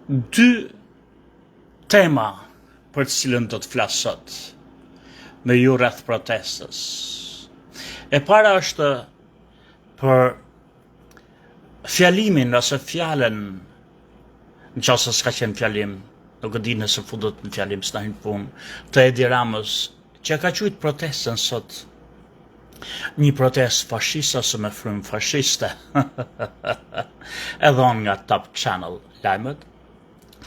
Dy tema për të cilën do të flas sot me ju rreth protestës. E para është për fjalimin ose fjalën në qoftë se s'ka qenë fjalim, nuk e di nëse futet në fjalim s'na hyn punë, të Edi Ramës, që e ka qujtë protestën sot një protestë fashiste ose me frymë fashiste. Edhe on nga Top Channel lajmet,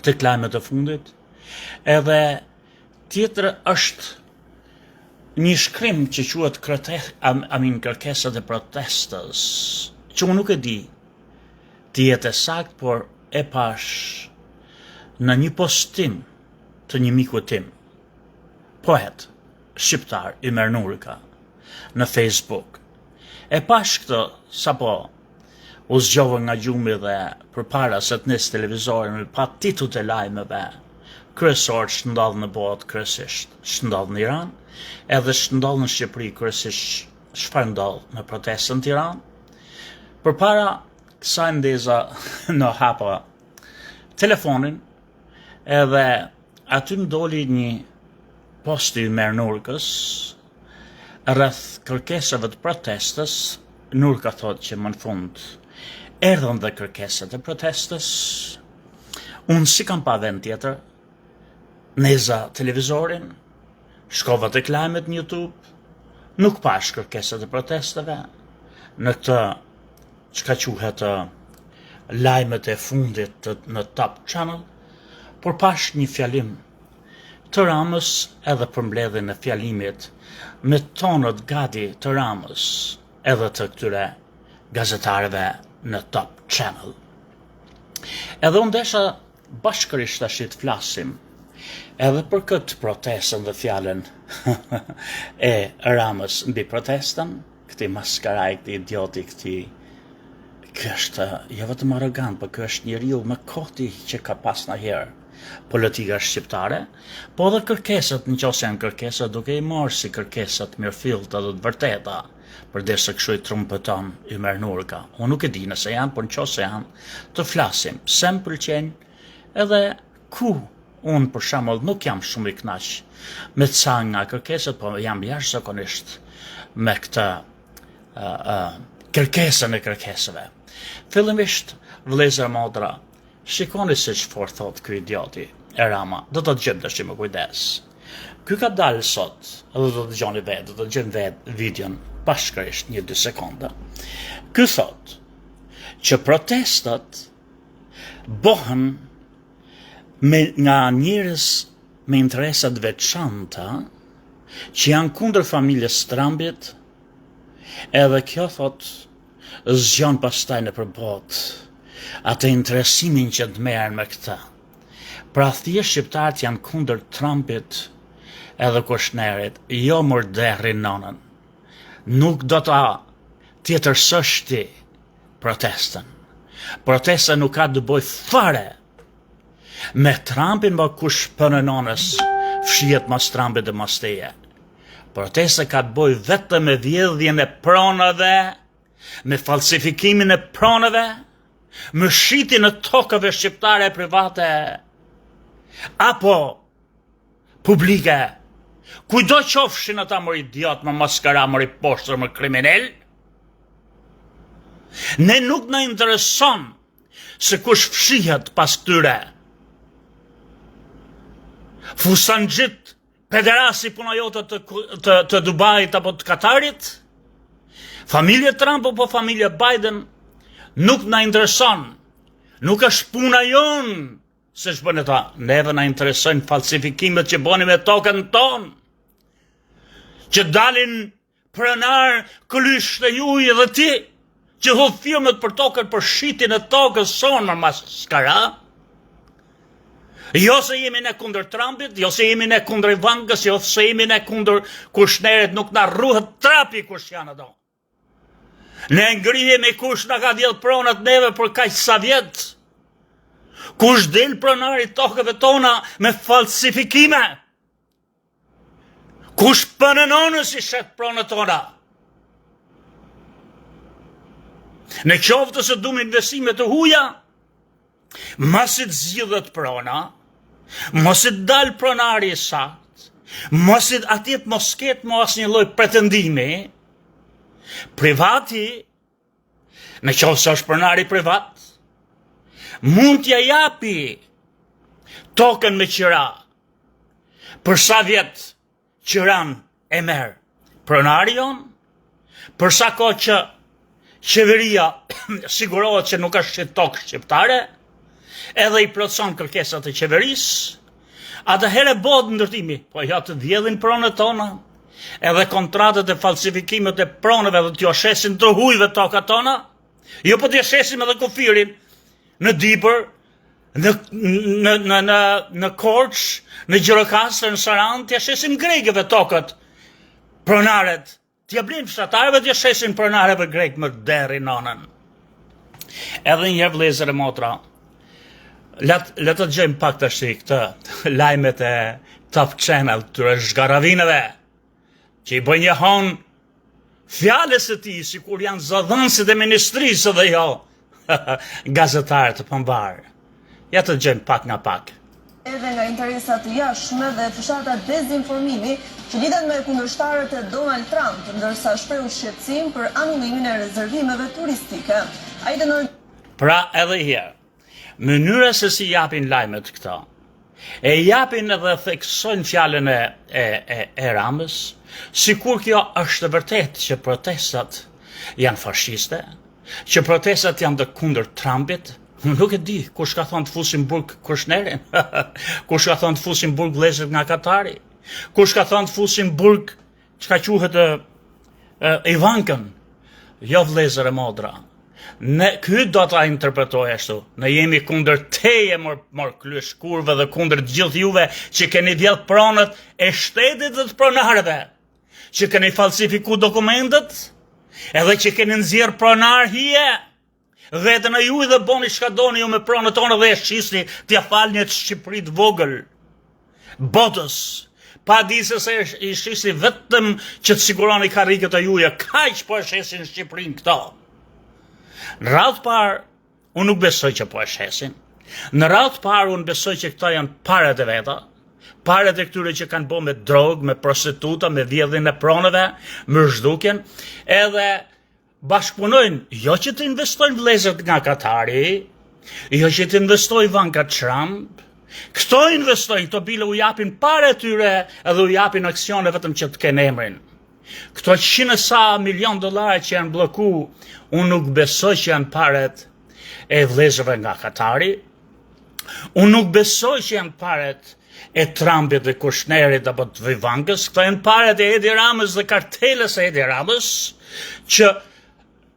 tek lajmet e fundit, edhe tjetër është një shkrim që quhet krete, amin kërkesat e protestës, që unë nuk e di të jetë e saktë, por e pashë në një postim të një miku tim, poet shqiptar Ymer Nurka në Facebook. E pashë këtë sapo u zgjova nga gjumi dhe përpara se të nis televizorin me pa titujt e lajmeve kryesor ç'ndodh në botë kryesisht ç'ndodh në Iran edhe ç'ndodh në Shqipëri kryesisht çfarë ndodh me protestën në Tiranë. Përpara kësaj ndeza në hapa telefonin edhe aty më doli një post i Ymer Nurkës rreth kërkesave të protestës. Nurka thotë që më në fund erdhën dhe kërkesat e protestës. Unë s'i kam pa vend tjetër, ndeza televizorin, shkova tek lajmet në YouTube, nuk pashë kërkesat e protestave, në këtë çka quhet lajmet e fundit të, në Top Channel, por pashë një fjalim të Ramës edhe përmbledhjen e fjalimit me tonët gati të Ramës edhe të këtyre gazetarëve në Top Channel. Edhe unë desha bashkërisht tash të flasim edhe për këtë protestën dhe fjalën e Ramës mbi protestën, këtij maskarai, këtij idioti, këtij ky është jo vetëm arrogant, por ky është njeriu më koti që ka pas ndonjëherë politika shqiptare, po edhe kërkesat, në qoftë se janë kërkesa, duke i marrë si kërkesa të mirëfillta dhe të vërteta, përderisa kështu i trumpeton Ymer Nurka. Unë nuk e di nëse janë, por në qoftë se janë, të flasim, pse më pëlqejnë, edhe ku unë për shembull nuk jam shumë i kënaq me ca nga kërkesat, po jam jashtëzakonisht me këtë uh, uh, kërkesën e kërkesave. Fillimisht, vëllezër motra, shikoni se çfarë thotë ky idioti e Rama. Do ta dëgjojmë tash me kujdes. Ky ka dalë sot, edhe do të dëgjoni vetë, do të dëgjojmë vetë videon bashkërisht një dy sekonda. Ky thotë që protestat bëhen me nga njerëz me interesa të veçanta që janë kundër familjes Trumpit, edhe kjo thotë zgjon pastaj nëpër botë atë interesimin që të merren me këtë. Pra thjesht shqiptarët janë kundër Trumpit edhe Kushnerit, jo mor derri nonën. Nuk do ta tjetërsësh ti protestën. Protesta nuk ka të bëjë fare me Trumpin, më kush p-në e nonës fshihet mas Trumpit dhe mas teje. Protesta ka të bëjë vetëm me vjedhjen e pronave, me falsifikimin e pronave, me shitjen e tokave shqiptare private, apo publike. Kujdo qofshin ata mor idiot, mor maskara, mor i poshtër, mor kriminel, ne nuk na intereson se kush fshihet pas këtyre. Fustanxhit pederasi puna jote të, të, të Dubait apo të Katarit, familje Trump apo familje Biden, nuk na intereson, nuk është puna jonë Se ç'bëjnë ata, neve na interesojnë falsifikimet që bëni me tokën tonë, që dalin pronarë këlyshët e juj dhe ti, që hudh firmët për tokën për shitjen e tokës sonë mor maskara, Jo se jemi ne kundër Trumpit, jo se jemi ne kundër Ivankës, jo se jemi ne kundër Kushnerit, nuk na rruhet trapi kush janë ato. Ne ngrihemi kush na ka vjedh pronat neve për kaq sa vjet. Kush del pronar i tokave tona me falsifikime? Kush p-në e nonës i shet pronat tona? Në qoftë se dum investime të huja, Masi të zgjidhet prona, masi të dalë pronari i saktë, masi atje të mos ketë më asnjë lloj pretendimi, privati, në qoftë se është pronari privat, mund t'ja japi tokën me qira, për sa vjet qiranë e merr pronari jonë, për sa kohë që qeveria sigurohet që nuk është tokë shqiptare, edhe i plotëson kërkesat e qeverisë, atëherë bëhet ndërtimi, po jo të vjedhin pronët tona, edhe kontratat e falsifikimet e pronëve dhe t'jo shesin të hujve tokat tona, jo po t'ja shesim edhe kufirin në Dibër, në në në në në Korçë, në Gjirokastër, në Sarandë, t'ja shesim grekëve tokat. Pronaret, t'ja blejnë fshatarëve t'ja shesin pronarëve grekë me derri nonën. Edhe një herë vëllezër e motra. Le le të dëgjojmë pak tash këtë lajmet e Top Channel të zhgarravinëve që i bëjnë jehonë fjalës së tij, sikur janë zëdhënësit e ministrisë dhe jo gazetarë të pambarë. Ja të dëgjojmë pak nga pak. Edhe nga interesa të jashtme dhe fushata dezinformimi që lidhen me kundërshtarët e Donald Trump, ndërsa shprehu shqetësim për anullimin e rezervimeve turistike. Ai dënoi Pra edhe një herë, Mënyra se si japin lajmet këto, e japin edhe theksojnë fjalën e, e, e, e Ramës, sikur kjo është e vërtetë që protestat janë fashiste, që protestat janë të kundër Trumpit, unë nuk e di kush ka thonë të fusim burg Kushnerin, kush ka thonë të fusim burg vëllezërit nga Katari, kush ka thonë të fusim burg çka quhet e, e, Ivankën, jo vëllezër e motra. Ne, ky do ta interpretojë ashtu. Ne jemi kundër teje mor, mor klysh kurve dhe kundër të gjithë juve që keni vjedh pronat e shtetit dhe të pronarëve, që keni falsifiku dokumentet, edhe që keni nxjerr pronar hije. Veten e juj dhe boni çka doni ju me pronët tona dhe e shisni t'ja falni atë Shqipëri të vogël botës pa di se se i shisni vetëm që të siguroni karrikët e juja kaq po e shesin Shqipërinë këto në radhë parë unë nuk besoj që po e shesin në radhë parë unë besoj që këto janë paret e veta paret e këtyre që kanë bo me drogë, me prostituta, me vjedhjen e pronëve, me zhdukjen, edhe Bashkëpunojnë, jo që të investojnë vëllezërit nga Katari, jo që të investojë Ivanka Trump, këto investojnë, këto bile u japin pare tyre edhe u japin aksione vetëm që të kenë emrin. Këto 100 e sa milion dollarë që janë blloku, unë nuk besoj që janë paret e vëllezërve nga Katari, unë nuk besoj që janë paret e Trumpit dhe Kushnerit apo të Ivankës, këto janë paret e Edi Ramës dhe kartelës e Edi Ramës, që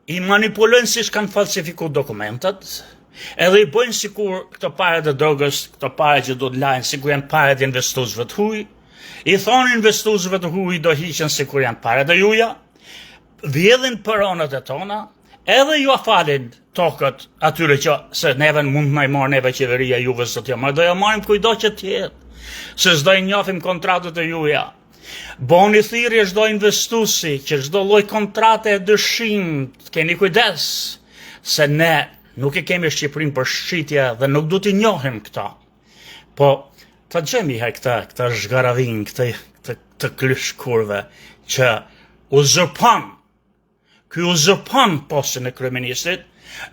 i manipulojnë siç kanë falsifiku dokumentat, edhe i bëjnë sikur këto paret e drogës, këto pare që do të lajnë, sikur janë paret e investuesve të huaj, i thonë investuesve të huaj do hiqen sikur janë paret e juja, vjedhin pronat e tona, edhe jua falin tokat atyre që se neve mund të na i marrë neve qeveria juve s'do t'ja marrë, do ja marrim kujdo që të jetë, se s'do i njohim kontratat e juja. Boni thirrje çdo investuesi që çdo lloj kontrate e dyshimtë, keni kujdes se ne nuk e kemi Shqipërinë për shitje dhe nuk do t'i njohim këto. Po, ta dëgjojmë një herë këtë, këtë zhgaravin, këtë, këtë, këtë klysh kurve, që uzurpon, ky uzurpon postin e kryeministrit,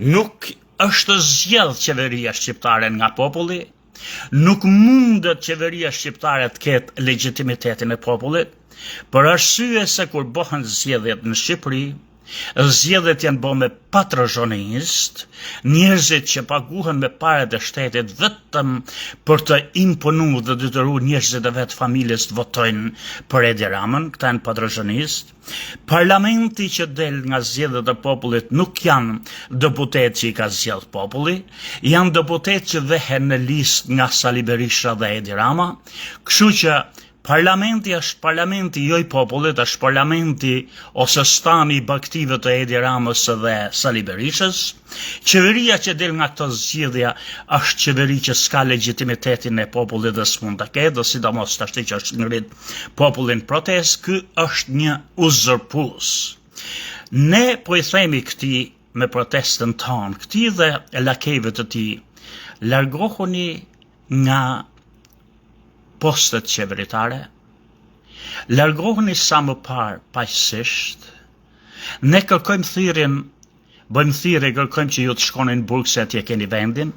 nuk është zgjedh qeveria shqiptare nga populli, nuk mundet qeveria shqiptare të ketë legitimitetin e popullit, për arsye se kur bëhen zgjedhjet në Shqipëri, Zgjedhjet janë bo me patronazhistë, njerëzit që paguhen me paret e shtetit vetëm për të imponu dhe detyru njerëzit e vet familjes të votojnë për Edi Ramën, këta janë patronazhistë. Parlamenti që del nga zgjedhjet e popullit nuk janë deputetë që i ka zgjedh populli, janë deputetë që vehen në listë nga Sali Berisha dhe Edi Rama, kështu që Parlamenti është parlamenti jo i popullit, është parlamenti ose stani i bagëtive të Edi Ramës dhe Sali Berishës. Qeveria që del nga këto zgjedhja është qeveri që s'ka legitimitetin e popullit dhe s'mund ta ketë, dhe sidomos tashti që është ngrit populli në protestë, ky është një uzurpues. Ne po i themi këtij me protestën tonë, këtij dhe lakejve të tij. Largohuni nga postet qeveritare, largohuni sa më parë paqësisht, ne kërkojmë thirrjen, bëjmë thirrje, kërkojmë që ju të shkoni në burg se atje keni vendin,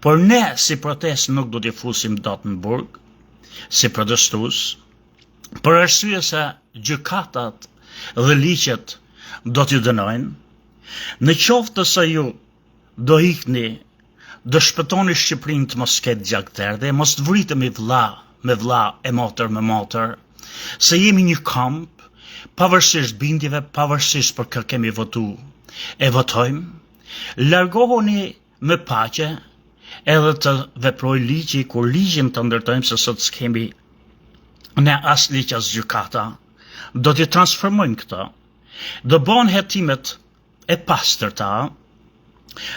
por ne si protestë nuk do t'i fusim dot në burg, si protestues, për arsye se gjykatat dhe ligjet do t'ju dënojnë, në qoftë se ju do ikni, do shpëtoni Shqipërinë të mos ketë gjakderdhje, mos të vritemi vlla me vlla e motër me motër, se jemi një komb, pavarësisht bindjeve, pavarësisht për kë kemi votu e votojmë, largohuni me paqe edhe të veprojë ligji, kur ligjin të ndërtojmë se sot s'kemi ne as ligj as gjykata, do t'i transformojmë këto, do bëhen hetimet e pastërta,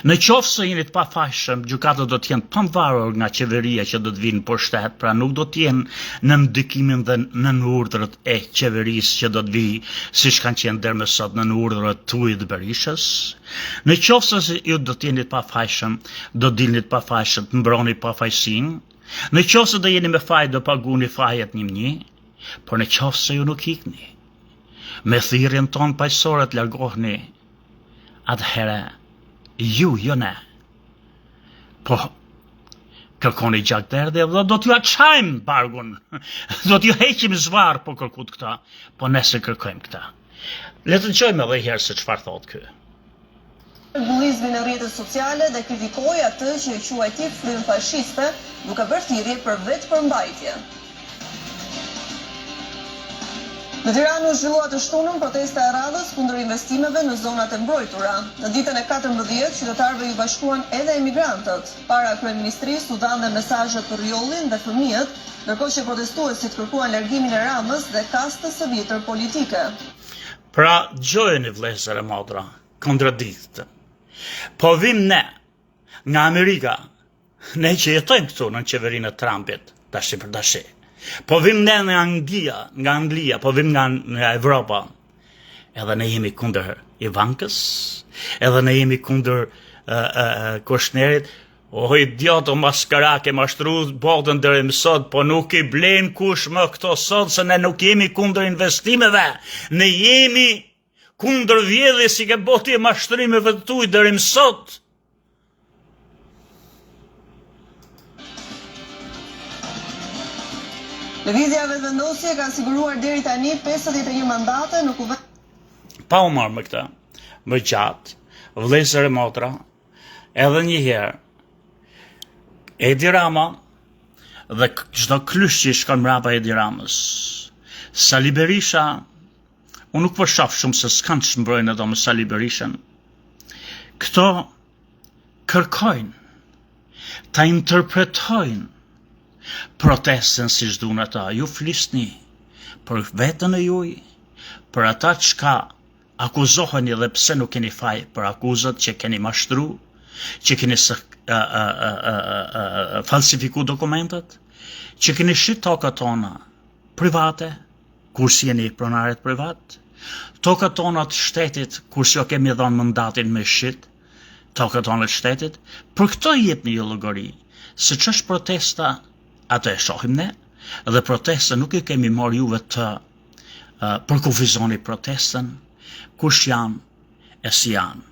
në qoftë se jeni të pafajshëm, gjykatat do të jenë të pavarur nga qeveria që do të vijë në pushtet, pra nuk do të jenë nën ndikimin dhe nën urdhrat e qeverisë që do të vijë, siç kanë qenë deri më sot nën urdhrat tuaj të Berishës. Në qoftë se ju do të jeni të pafajshëm, do dilni të pafajshëm, të mbroni pafajësinë. Në qoftë se do jeni me faj, do paguni fajet një më një, por në qoftë se ju nuk ikni, Me thirrjen tonë paqësore të largoheni, atëherë ju jo ne. Po kërkoni gjakderdhje dhe do t'ju çajmë bargun. Do t'ju heqim zvarr po kërkut këta, po ne s'e kërkojmë këta. Le të dëgjojmë edhe një herë se çfarë thotë ky. Bullizmin në rrjetet sociale dhe kritikoi atë që e quajti frymë fashiste, duke bërë thirrje për vetëpërmbajtje. Në Tiranë u zhvillua të shtunën protesta e radhës kundër investimeve në zonat e mbrojtura. Në ditën e 14, qytetarëve iu bashkuan edhe emigrantët. Para kryeministrisë u dhanë dhe mesazhe për Riollin dhe fëmijët, ndërkohë që protestuesit kërkuan largimin e Ramës dhe kastës së vjetër politike. Pra, dëgjojeni vëllezër e motra, kontradiktën. Po vim ne nga Amerika, ne që jetojmë këtu në qeverinë e Trumpit, tashi për tashi. Po vim ne nga Anglia, nga Anglia, po vim nga, nga Evropa. Edhe ne jemi kundër Ivankës, edhe ne jemi kundër uh, uh, Kushnerit, O idiot, o maskara, ke mashtru botën deri më sot, po nuk i blen kush më këto sot, se ne nuk jemi kundër investimeve, ne jemi kundër vjedhjes që ke bo ti e mashtrimeve të tuj deri më sot. Lëvizja Vetëvendosje ka siguruar deri tani 51 mandate në kuvend. Pa u marrë me këtë, më gjatë, vëllezër e motra, Edhe një herë, Edi Rama dhe çdo klysh që i shkon mrapa Edi Ramës. Sali Berisha, unë nuk po shoh shumë se s'kanë ç'mbrojnë ato me Sali Berishën. Këto kërkojnë ta interpretojnë protestën siç duan ata. Ju flisni për veten e juj, për ata çka Akuzoheni dhe pse nuk keni faj për akuzat që keni mashtru, që keni së, a, a, a, a, a, falsifiku dokumentat, që keni shit tokat tona private, kur s'jeni pronarët privat, tokat tona të shtetit, kur s'jo kemi dhonë mandatin me shit, tokat tona të shtetit, për këto jepni ju llogari, se ç'është protesta, atë e shohim ne, dhe protesta nuk i kemi marrë juve të përkufizoni protestën, kush janë e si janë.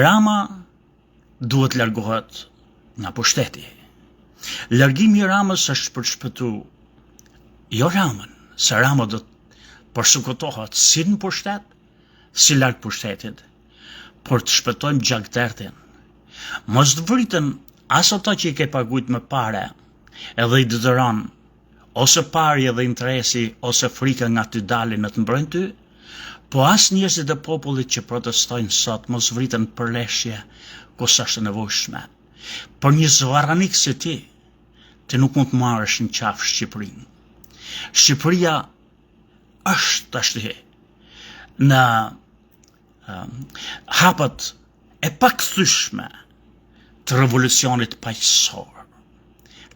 Rama duhet largohet nga pushteti. Largimi i Ramës është për të shpëtu jo Ramën, se Rama do të persekutohet si në pushtet, si larg pushtetit, por të shpëtojmë gjakderdhjen. Mos të vriten as ata që i ke pagujt me pare, edhe i detyron ose parja dhe interesi ose frika nga ty dalin në të mbrojnë ty, po as njerëzit e popullit që protestojnë sot mos vriten përleshje ku s'është e nevojshme. Por një zvarranik si ti, ti nuk mund të marrësh në qafë Shqipërinë. Shqipëria është tashti në hapat e pakthyeshme të revolucionit paqësor.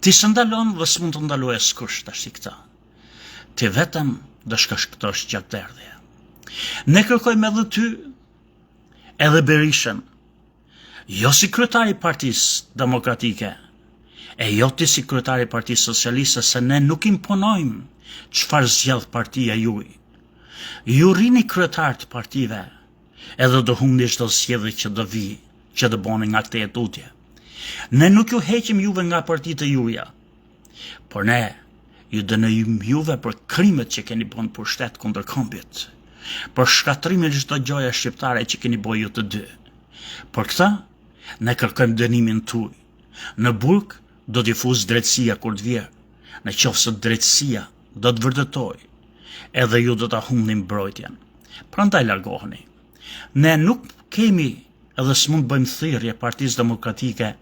Ti s'e ndalon dhe s'mund të ndalojë askush tashti këta. Ti vetëm do shkaktosh gjakderdhje. Ne kërkojmë edhe ty, edhe Berishën. Jo si kryetar i Partisë Demokratike, e jo ti si kryetar i Partisë Socialiste se ne nuk imponojmë çfarë zgjedh partia juaj. Ju rrini kryetar të partive, edhe do humbni çdo zgjedhje që do vi, që do boni nga këtej e tutje. Ne nuk ju heqim juve nga partitë juaja, por ne ju dënojmë juve për krimet që keni bo në pushtet kundër kombit, për shkatërrimin e çdo gjoje shqiptare që keni bo ju të dy. Për këtë, ne kërkojmë dënimin tuaj. Në burg do t'ju fusë drejtësia kur të vjerë, në qoftë se drejtësia do të vërtetojë, edhe ju do ta humbni mbrojtjen. Prandaj largoheni. Ne nuk kemi edhe s'mund të bëjmë thirrje Partisë Demokratike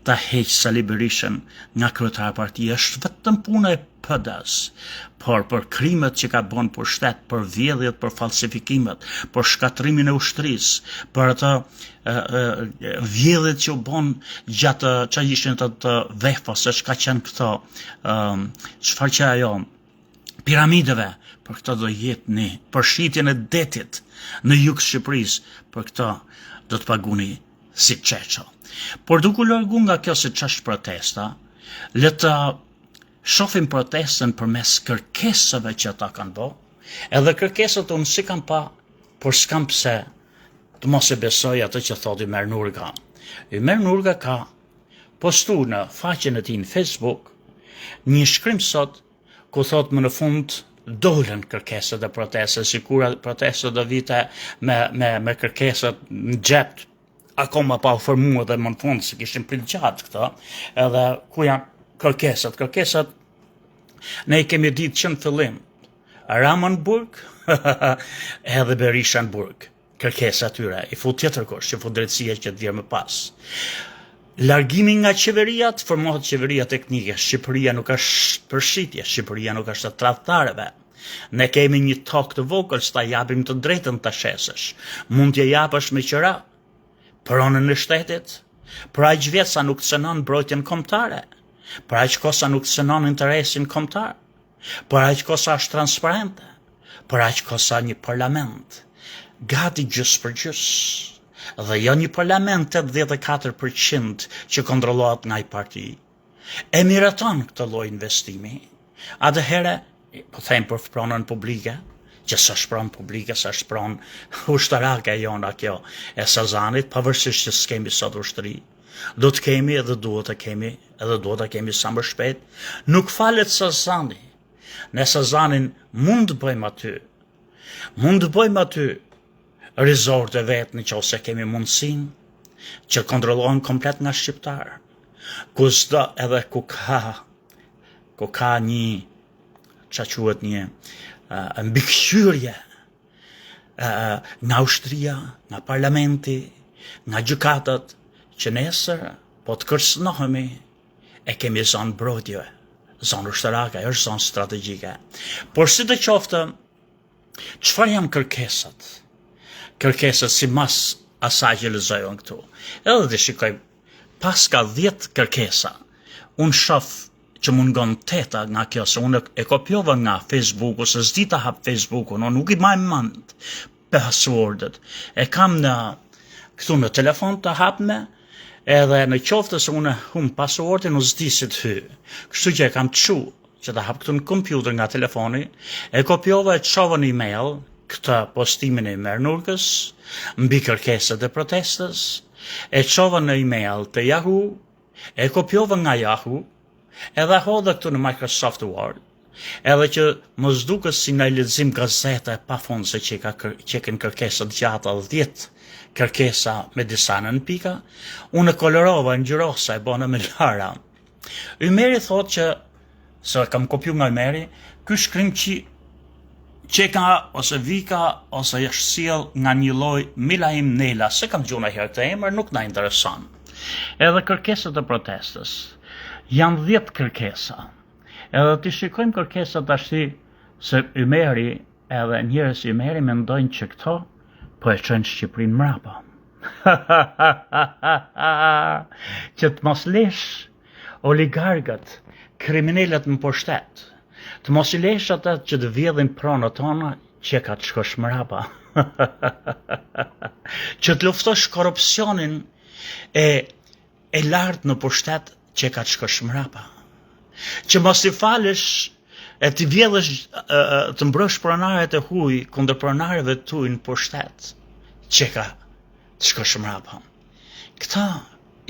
ta heqë Sali Berishën nga kryetar partie, është vetëm puna e PD-s, por për krimet që ka bo në pushtet, për vjedhjet, për falsifikimet, për shkatërrimin e ushtrisë, për atë vjedhjet që u bon gjatë ça ishin të, të VEFO-s, se çka qenë këto, çfarë që ajo, piramideve, për këto do jetni, për shitjen e detit në jug të Shqipërisë, për këto do të paguni si çeço. Por duke u largu nga kjo se ç'është protesta, le të shofim protestën përmes kërkesave që ata kanë bo, edhe kërkesat unë s'i kam pa, por s'kam pse të mos e besoj atë që thotë Ymer Nurga. Ymer Nurga ka postu në faqen e tij në Facebook një shkrim sot ku thotë më në fund dolën kërkesat e protestës, sikur protesta do vite me, me, me kërkesat në xhep akoma pa u formu edhe më në fund se kishin prit gjatë këto, edhe ku janë kërkesat, kërkesat ne i kemi ditë që në fillim, Rama në burg, edhe Berisha në burg. Kërkesa tyre, i fut tjetër kush, që fut drejtësia që të vjerë më pas. Largimi nga qeveria, të formohet qeveria teknike. Shqipëria nuk është për shitje, Shqipëria nuk është e tradhtarëve. Ne kemi një tokë të vogël, s'ta japim të drejtën ta shesësh. Mund t'ja japësh me qira pronën e shtetit, për aq vjet sa nuk cënon mbrojtjen kombëtare, për aq kohë sa nuk cënon interesin kombëtar. Për aq kohë sa është transparente, për aq kohë sa një parlament, gati gjysë për gjysë, dhe jo një parlament 84% që kontrollohet nga një parti, e miraton këtë lloj investimi, atëherë, po them për pronën publike, që s'është pronë publike, s'është pronë ushtarake e jona kjo e Sazanit, pavarësisht që s'kemi sot ushtri, Do të kemi edhe duhet të kemi, edhe duhet të kemi sa më shpejt. Nuk falet Sazani. Ne Sazanin mund të bëjmë aty. Mund të bëjmë aty resorte vetë në qoftë se kemi mundësinë që kontrollohen komplet nga shqiptarë. Ku s'do edhe ku ka, ku ka një, ça quhet një, uh, mbikëqyrje nga ushtria, nga parlamenti, nga gjykatat, që nesër po të kërcënohemi e kemi zonë mbrojtje, zonë ushtarake, është zonë strategjike. Por sido qoftë, çfarë janë kërkesat? Kërkesat simas asaj që lexoj unë këtu. Edhe të shikoj, paska 10 kërkesa. Unë shof që mungon teta nga kjo, se unë e kopjova nga Facebooku, se s'di ta hap Facebookun, unë nuk i maj mend passwordet. E kam në këtu në telefon të hapme, edhe në qoftë se unë hum passwordin, unë s'di si të hy. Kështu që e kam çu që ta hap këtu në kompjuter nga telefoni, e kopjova e çova në email këtë postimin e Ymer Nurkës mbi kërkesat e protestës, e çova në email të Yahoo, E kopjova nga Yahoo, edhe hodha këtu në Microsoft Word, edhe që mos duket si një lexim gazete e pafund se që ka që kanë kërkesa të gjata 10 kërkesa me disa nën pika, unë e kolorova ngjyrosa e bona me lara. Ymeri thotë që se kam kopju nga Ymeri, ky shkrim që Qeka ose Vika ose është sjell nga një lloj Milaim Nela, s'e kam dëgjuar ndonjëherë këtë emër, nuk na intereson. Edhe kërkesat e protestës janë 10 kërkesa. Edhe t'i shikojmë kërkesat tashti se Ymeri edhe njerëz si Ymeri mendojnë që këto po e çojnë Shqipërinë mrapa. që të mos lesh oligarkët, kriminelët në pushtet, të mos i lesh ata që të vjedhin pronat tona, që ka të shkosh mrapa. që të luftosh korrupsionin e e lartë në pushtet që ka të shkosh mrapa. Që mos i falësh e t'i vjedhësh të mbrosh pronarët e huj kundër pronarëve tuj në pushtet që ka të shkosh mrapa. Këta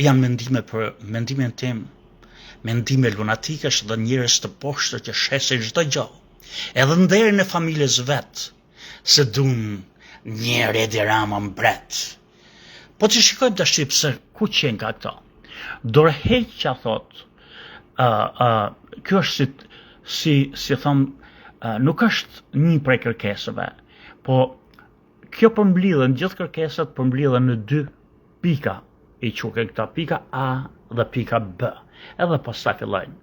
janë mendime për mendimin tim, mendime lunatikësh dhe njerëz të poshtër që shesin çdo gjë. Edhe nderin e familjes vet, se dun një Edi Rama mbret. Po të shikojmë tash pse ku qenka këto. Dorëheqja thot, ë uh, ë uh, kjo është si si si thon uh, nuk është një prej kërkesave, po kjo përmblidhen gjithë kërkesat përmblidhen në dy pika i quken këta pika A dhe pika B. Edhe pastaj fillojnë.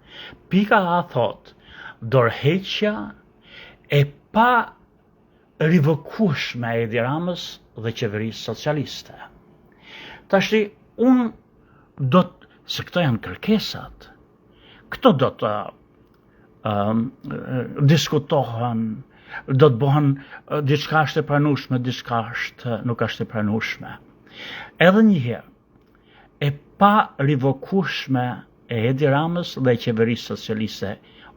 Pika A thot, dorëheqja e parivokueshme e Edi Ramës dhe qeverisë socialiste. Tashti, unë do të, se këto janë kërkesat, këto do të um, diskutohen, do të bëhen diçka është e pranueshme, diçka është nuk është e pranueshme. Edhe një herë, e parivokueshme e Edi Ramës dhe e qeverisë socialiste,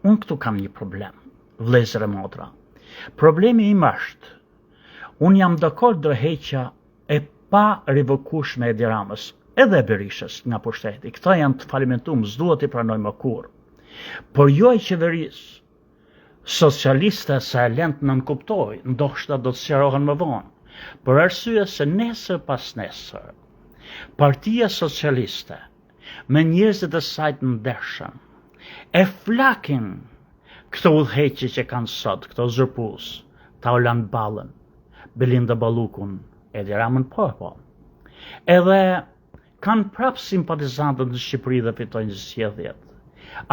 unë këtu kam një problem, vëllezër e motra. Problemi im është, unë jam dakord dorëheqja e parivokueshme e Edi Ramës, edhe e Berishës nga pushteti. Këta janë të falimentum, s'duhet t'i pranojmë më kurrë. Por jo e qeverisë socialiste se e lënë të nënkuptoj, ndoshta do të sqarohen më vonë. Për arsye se nesër pas nesër, Partia Socialiste me njerëzit e saj të ndershëm e flakin këtë udhëheqje që kanë sot, këto zërpus, Taulant Ballën, Belinda Ballukun, Edi Ramën, po e po. Edhe kanë prapë simpatizantët në Shqipëri dhe fitojnë zgjedhjet.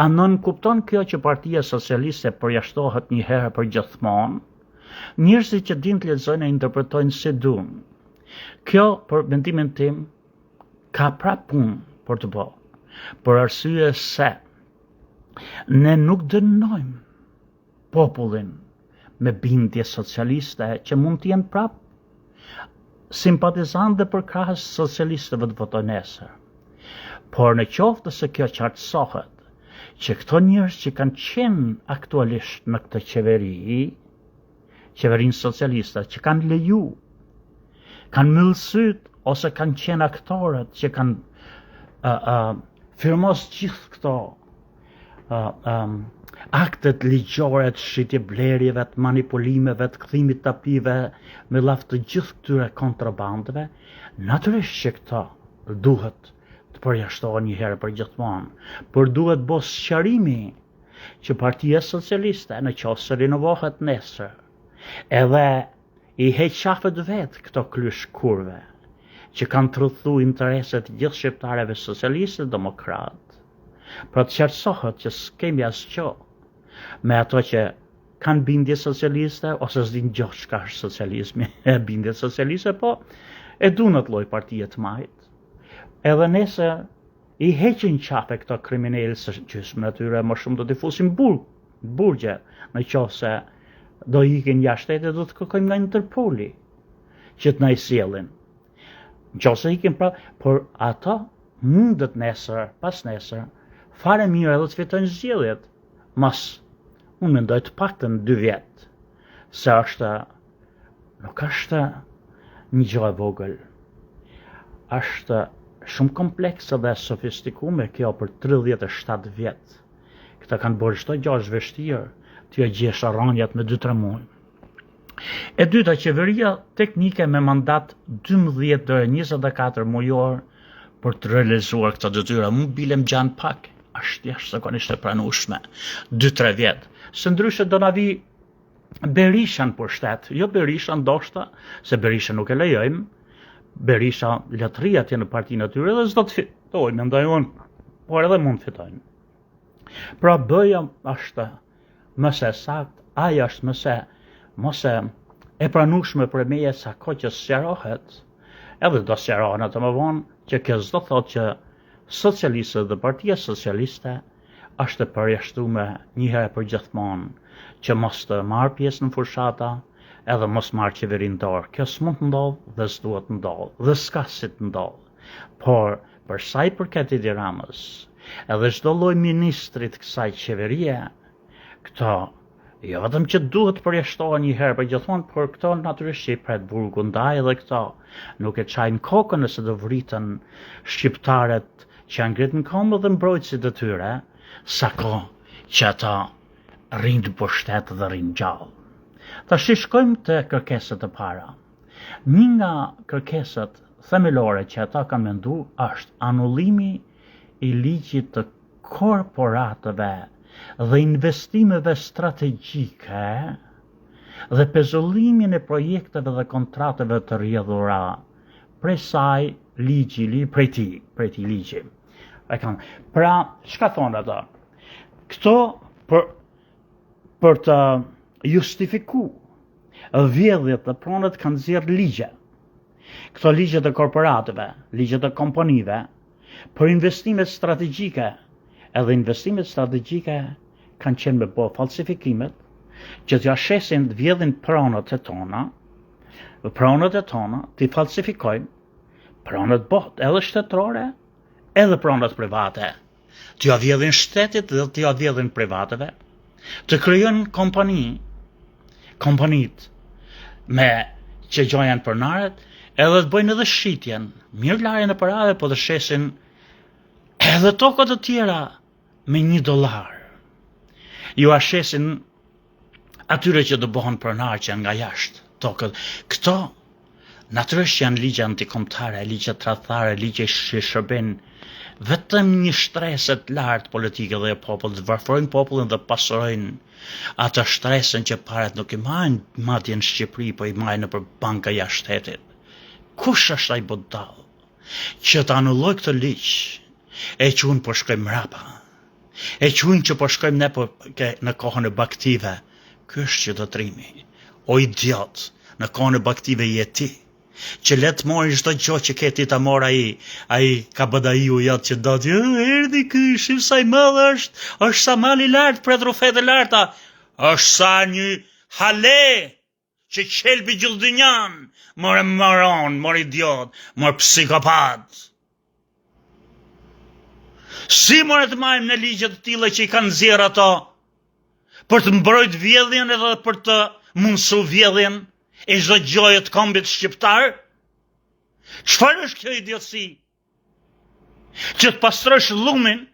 A nënkupton kjo që Partia Socialiste përjashtohet një herë për gjithmonë? Njerëzit që dinë të lexojnë e interpretojnë si duan. Kjo, për mendimin tim, ka prapë punë për të bërë. Për arsye se ne nuk dënojmë popullin me bindje socialiste që mund të jenë prapë simpatizantë dhe përkrahës socialistëve të votojnë nesër. Por në qoftë se kjo qartësohet, që këto njerëz që kanë qenë aktualisht në këtë qeveri, qeverinë socialiste, që kanë leju, kanë myllë sytë ose kanë qenë aktorët që kanë uh, uh, firmos gjithë këto uh, um, aktet ligjore të shitje blerjeve, të manipulimeve, të kthimit të tapive, me llaf të gjithë këtyre kontrabandëve, natyrisht që këto duhet të përjashtohen një herë për gjithmonë, por duhet bo sqarimi që Partia Socialiste në qoftë se rinovohet nesër, edhe i heq qafet vetë këto klysh kurve, që kanë tradhtu intereset gjithë shqiptareve socialistë dhe demokratë. Pra të qartësohet që s'kemi asgjë me ato që kanë bindje socialiste ose s'dinë gjë çka është socializmi, e bindje socialiste, po e duan atë lloj partie të majtë. Edhe nëse I heqin qafe këto kriminelë se gjysmën e tyre më shumë do t'i fusim burg, burgje, në qoftë se do ikin jashtë shtetit do të kërkojmë nga Interpoli që të na i sjellin. Në qoftë se ikin pra, por ato mundet nesër, pas nesër, fare mirë edhe të fitojnë zgjedhjet. Mas, unë mendoj të paktën dy vjet, se është Nuk është një gjë e vogël. Është shumë komplekse dhe sofistikume kjo për 37 vjet. Këta kanë bërë çdo gjë është vështirë t'ia gjesh rrënjët me 2-3 muaj. E dyta, qeveria teknike me mandat 12 deri 24 mujor për të realizuar këto detyra, mu bile më gjanë pak, është jashtëzakonisht e pranueshme. 2-3 vjet. Se ndryshe do na vi Berisha në pushtet, jo Berisha ndoshta, se Berisha nuk e lejojmë, Berisha le të rri atje në partinë e tyre dhe s'do të fitojë, mendoj unë, por edhe mund të fitojnë. Pra B-ja është më se saktë, ajo është më se, më se e pranueshme për meje sa kohë që sqarohet, edhe do sqarohen ato më vonë, që kjo s'do thotë që socialistët dhe partia socialiste është e përjashtume një herë për gjithmonë që mos të marrë pjesë në fushata edhe mos marrë qeverinë në dorë. Kjo s'mund të ndodhë dhe s'duhet të ndodhë dhe s'ka si të ndodhë. Por, për sa i përket Edi Ramës, edhe çdo lloj ministri të kësaj qeverie, këto jo vetëm që duhet të përjashtohen një herë për gjithmonë, por këto natyrisht që i pret burgu, ndaj edhe këto nuk e çajnë kokën nëse do vriten shqiptarët që janë ngrit në këmbë dhe mbrojtësit e tyre, sa kohë që ata rrinë në pushtet dhe rrinë gjallë. Tashi shkojmë te kërkesat e para. Një nga kërkesat themelore që ata kanë mendu është anullimi i ligjit të korporatave dhe investimeve strategjike dhe pezullimin e projekteve dhe kontratave të rrjedhura prej saj ligji li prej tij, prej tij ligji. E kanë. Pra, çka thonë ata? Këto për për të justifiku vjedhjet dhe pronat kanë nxjerrë ligje. Këto ligje të korporatëve, ligje të kompanive, për investimet strategjike, edhe investimet strategjike kanë qenë me bo falsifikimet, që t'ja shesin të vjedhin pronat e tona, pronat e tona, t'i falsifikojnë, pronat botë, edhe shtetërore, edhe pronat private. T'ja vjedhin shtetit dhe t'ja vjedhin privateve, të krijojnë kompani, kompanitë me që gjoja janë pronarët, edhe të bëjnë edhe shitjen, mirë larjen e parave, po të shesin edhe tokat të tjera me një dolar. Jua shesin atyre që do bëhen pronarë që janë nga jashtë tokët. Këto natyrisht janë ligje antikombëtare, ligje tradhtare, ligje që shërbejnë vetëm një shtrese të lartë politike dhe jo popull, të varfërojnë popullin dhe pasurojnë atë shtresën që paret nuk i majnë madje në Shqipëri, po i majnë nëpër banka jashtë shtetit. Kush është ai budall që të anullojë këtë ligj e që unë po shkoj mrapa? E quajnë që po shkojmë ne po ke, në kohën e bagëtive. Ky është qytetërimi. O idiot, në kohën e bagëtive je ti. Që le të marrë çdo gjë që ke ti ta marrë ai, ai kabadaiu jot që do të erdhi ky, shif sa i madh është, është sa mal i lartë, pret rrufet e larta. Është sa një hale që qelbi gjithë dynjan, more moron, more idiot, more psikopat. Si more të majmë në ligje të tilla që i kanë nxjerrë ato për të mbrojt vjedhjen edhe për të mundësu vjedhjen e çdo gjoje të kombit shqiptar? Çfarë është kjo idiotësi? Që të pastrosh llumin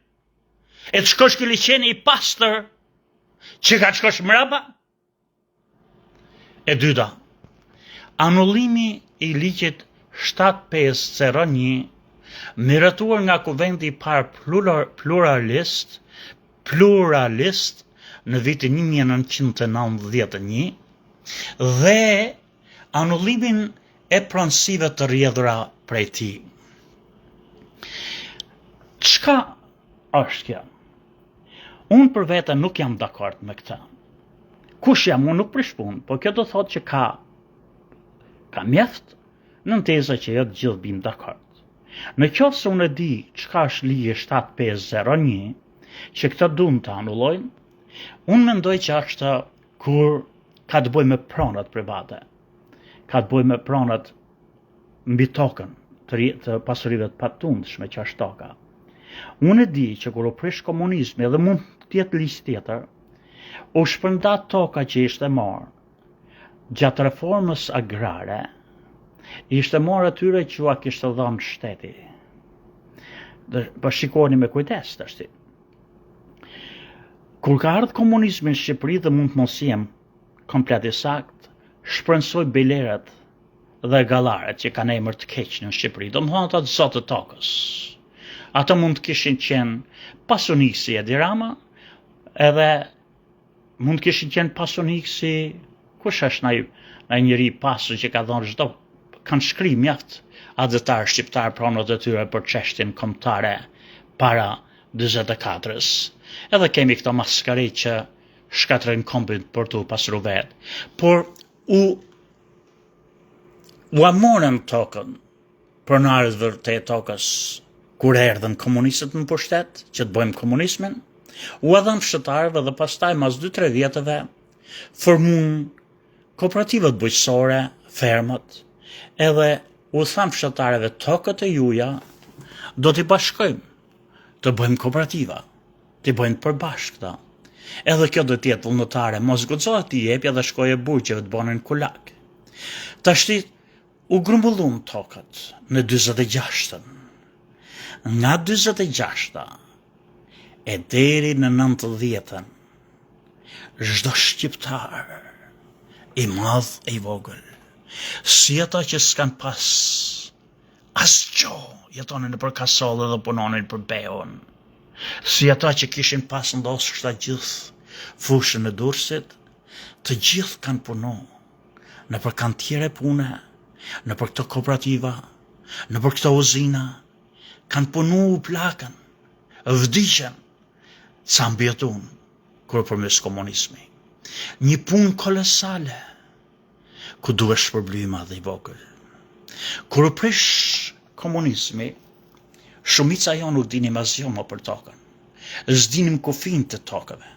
e të shkosh ke liqeni i pastër që ka të shkosh mrapa? E dyta, anullimi i ligjit 7501, miratuar nga Kuvendi i parë pluralist, pluralist në vitin 1991 dhe anullimin e pronësive të rrjedhura prej tij. Çka është kjo? Unë për vete nuk jam dakord me këtë. Kush jam unë nuk prish punë, po kjo do thotë që ka ka mjaft nënteza që jo të gjithë bim dakord. Në qoftë se unë e di çka është ligji 7501, që këta duan të anullojnë, unë mendoj që është kur ka të bëjë me pronat private, ka të bëjë me pronat mbi tokën, të, të pasurive të patundshme që është toka. Unë e di që kur u prish komunizmi edhe mund të jetë ligj tjetër, u shpërnda toka që ishte marrë gjatë reformës agrare, ishte marrë atyre që ua kishte dhënë shteti. Dhe po shikoni me kujdes tashti. Kur ka ardhë komunizmi në Shqipëri dhe mund të mos jem komplet i saktë, shpronësoi bejlerët dhe agalarët që kanë emër të keq në Shqipëri, domethënë ata të zotë të tokës. Ata mund të kishin qenë pasunik si Edi Rama, edhe mund të kishin qenë pasunik si kush është naj, naj njeri i pasur që ka dhënë çdo kanë shkri mjaft atdhetarë shqiptarë pronat e tyre për çështjen kombëtare para 44-ës. Edhe kemi këto maskari që shkatërrojnë kombin për t'u pasuru vetë. Por u Ua morën tokën pronarët vërtetë tokës kur erdhën komunistët në pushtet që të bëjmë komunizmin, ua dhanë fshatarëve dhe pastaj mas 2-3 vjetëve formun kooperativat bujqësore, fermat, edhe U thamë fshatarëve tokat e juja do t'i bashkojmë, të bëjmë kooperativa, t'i bëjmë të përbashkëta. Edhe kjo do të jetë vullnetare, mos guxo t'i jepja dhe shkoje burgjeve të bënin kulak. Tashti u grumbullun tokat në 46-ën. Nga 46-a e deri në 90-ën, çdo shqiptar i madh e i vogël, si ata që s'kan pas asgjo, jetonin nëpër kasolle dhe punonin për beun, si ata që kishin pas ndoshta gjithë fushën e Durrësit, të gjithë kanë punu nëpër kantiere pune, nëpër këto kooperativa, nëpër këto uzina, kanë punu u plakën, vdiqën, ca mbijetun, kur u përmys komunizmi. Një punë kolosale, ku duhet shpërbly i madh e i vogël. Kur u prish komunizmi, shumica jonë nuk dinim asgjë më për tokën. S'dinim kufinjtë e tokëve.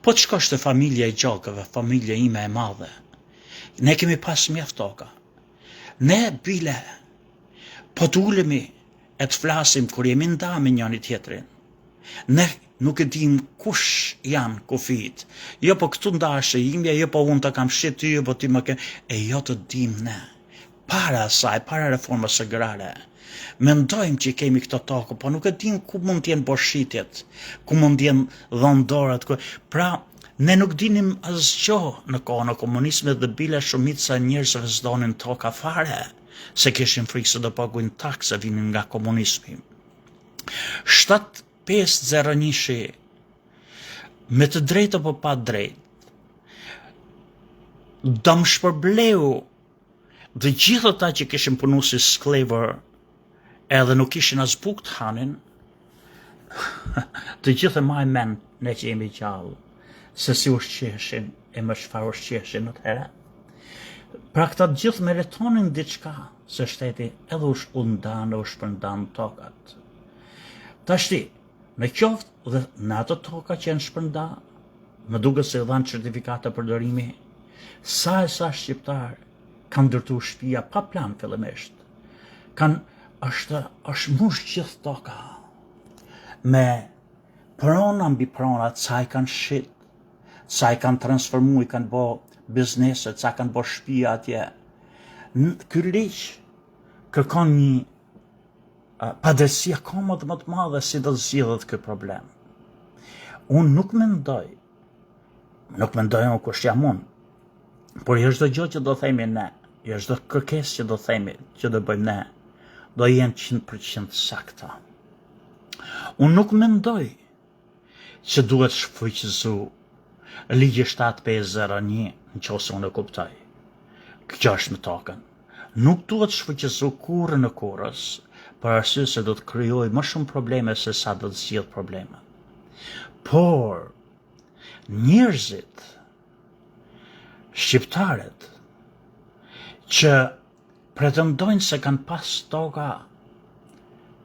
Po të shkosh te familja e Gjokëve, familja ime e madhe, ne kemi pas mjaft toka. Ne bile, po të ulemi e të flasim kur jemi nda me njëri tjetrin. Ne nuk e dim kush janë kufijtë. Jo po këtu ndahesh e imja, jo po unë të kam shit ty, jo po ti më ke... E jo të dim ne. Para asaj, para reformës agrare, mendojmë që kemi këto tokë, po nuk e dim ku mund të jenë bo shitjet, ku mund të jenë dhënë dorat, ku... Pra, ne nuk dinim asgjë në kohën e komunizmit dhe bile shumica e njerëzve s'donin toka fare, se kishin frikë se do paguajnë taksë vinin nga komunizmi. 7501-shi me të drejtë apo pa drejtë dëmshpërbleu të gjithë ata që kishin punu si skllevër edhe nuk kishin as bukë të hanin, të gjithë e majmë mend ne që jemi gjallë, se si ushqeheshin e me çfarë ushqeheshin atëherë. Pra këta të gjithë meritonin diçka se shteti edhe u, u ndan e u shpërndan tokat. Tashti, në qoftë dhe në ato toka që janë shpërnda, më duket se dhanë certifikata përdorimi, sa e sa shqiptarë kanë ndërtu shpia pa plan fillimisht. Kanë është është mush gjithë toka me prona mbi prona, ca i kanë shit, ca i kanë transformu, i kanë bo biznese, ca kanë bo shpia atje. Ky ligj kërkon një padrejtësi akoma dhe më të madhe si do të zgjidhet ky problem. Unë nuk mendoj, nuk mendoj unë kush jam unë, por jo çdo gjë që do themi ne, jo çdo kërkesë që do themi, që do bëjmë ne, do jenë 100% të sakta. Unë nuk mendoj që duhet shfuqizu ligji 7501 në qoftë se unë e kuptoj. Kjo është me tokën. Nuk duhet shfuqizu kurrën e kurrës, për arsye se do të krijojë më shumë probleme se sa do të zgjidhë probleme. Por, njerëzit, shqiptarët, që pretendojnë se kanë pas toka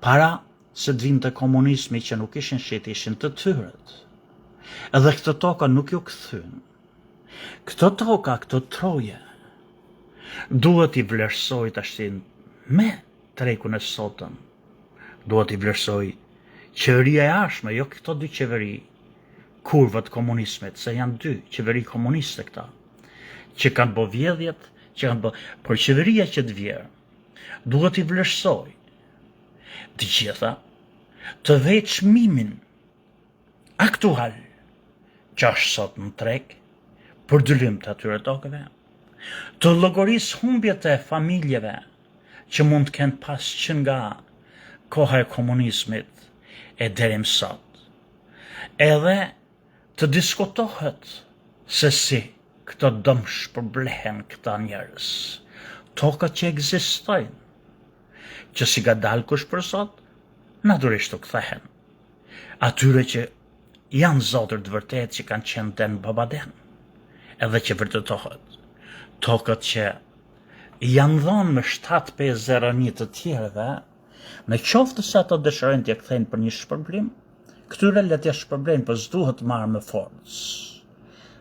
para se të vinte komunizmi që nuk ishin shit, ishin të tyret. Edhe këto toka nuk ju kthyn. Këto toka, këto troje, duhet t'i vlerësojë tashti me tregun e sotëm. Duhet t'i vlerësojë qeveria e ardhshme, jo këto dy qeveri, kurvat e komunizmit, se janë dy qeveri komuniste këta, që kanë bo vjedhjet, që kanë bo... Por qeveria që të vjerë, duhet t'i vlerësojë të gjitha, të vejë çmimin aktual që është sot në treg për dynym të atyre tokave, të llogarisë humbjet e familjeve që mund të kenë pas që nga koha e komunizmit e deri më sot. Edhe të diskutohet se si këto dëmshpërblehen këta njerëz. Tokat që ekzistojnë, që s'i ka dalë kush për zot, natyrisht u kthehen. Atyre që janë zotër të vërtetë që kanë qenë den babaden, edhe që vërtetohet. Tokat që janë dhonë me 7501 të tjerëve, në qoftë se ato dëshirojnë t'ia kthejnë për një shpërblim, këtyre le t'ia shpërblejnë, por s'duhet marrë me forcë.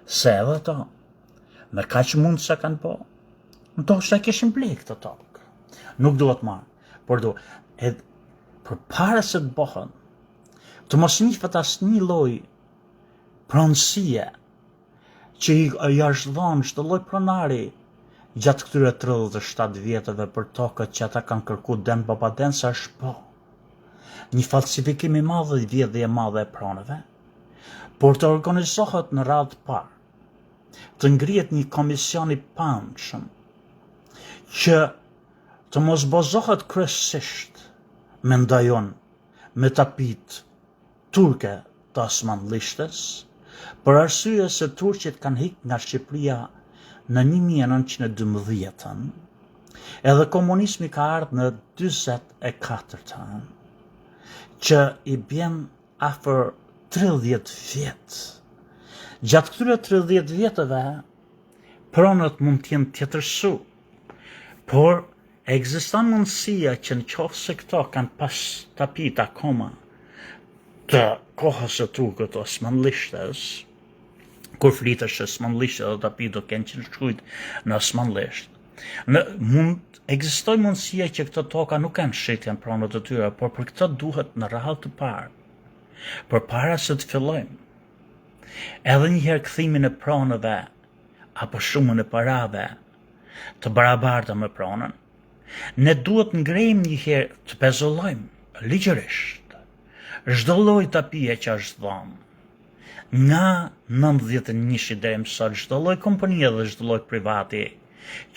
Se edhe ato, me kaq mund sa kanë po, ndoshta e kishin ble këtë tokë. Nuk duhet marrë, por du, e, përpara se të bëhen, të mos njifet asnjë lloj pronësie që i, i është dhënë çdo lloj pronari gjatë këtyre 37 vjetëve për tokët që ata kanë kërku den babaden se është po një falsifikim i madh dhe vjedhje e madhe e pronëve, por të organizohet në radhë të parë, të ngrihet një komision i paanshëm që të mos bazohet kryesisht, mendoj unë, me tapitë turke të osmanllishtes, për arsye se turqit kanë hik nga Shqipëria në 1912-ën, edhe komunizmi ka ardhë në 44-ën, që i bjen afër 30 vjet. Gjatë këtyre 30 vjetëve, pronët mund të jenë tjetërsu, por ekziston mundësia që në qoftë se këto kanë pas tapit akoma të kohës së turkët osmanlishtes, kur flitesh osmanllisht edhe tapit do kenë qenë shkrujt në osmanllisht. Në mund ekzistoj mundësia që këto toka nuk kanë shit janë pronët e tyre, por për këtë duhet në radhë të parë. Përpara se të fillojmë, edhe një herë kthimin e pronëve apo shumën e parave të barabarta me pronën, ne duhet ngrejmë një herë të pezullojmë ligjërisht çdo lloj tapie që është dhënë nga 91-shi deri më sot çdo lloj kompanie dhe çdo lloj privati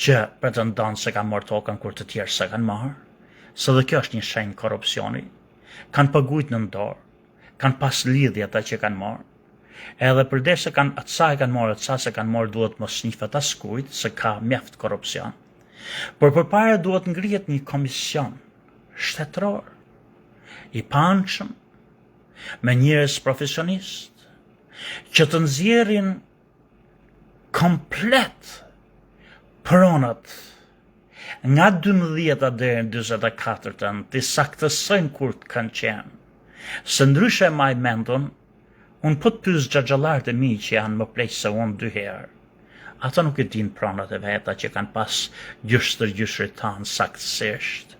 që pretendon se ka marrë tokën kur të tjerë s'e kanë marrë, se dhe kjo është një shenjë korrupsioni, kanë pagujt në dorë, kanë pas lidhje ata që kanë marrë, edhe përderisa kanë atë sa e kanë marrë, atë sa s'e kanë marrë, duhet mos njifet askujt, se ka mjaft korrupsion. Por përpara duhet ngrihet një komision shtetëror, i paanshëm, me njerëz profesionistë, që të nxjerrin komplet pronat nga 12 deri në 44-ën, t'i saktësojnë kur të kanë qenë. Se ndryshe e maj mend unë, unë po të pys xhaxhallarët e mi që janë më pleq se unë dy herë. Ata nuk e dinë pronat e veta që kanë pas gjysh stërgjyshërit tanë saktësisht.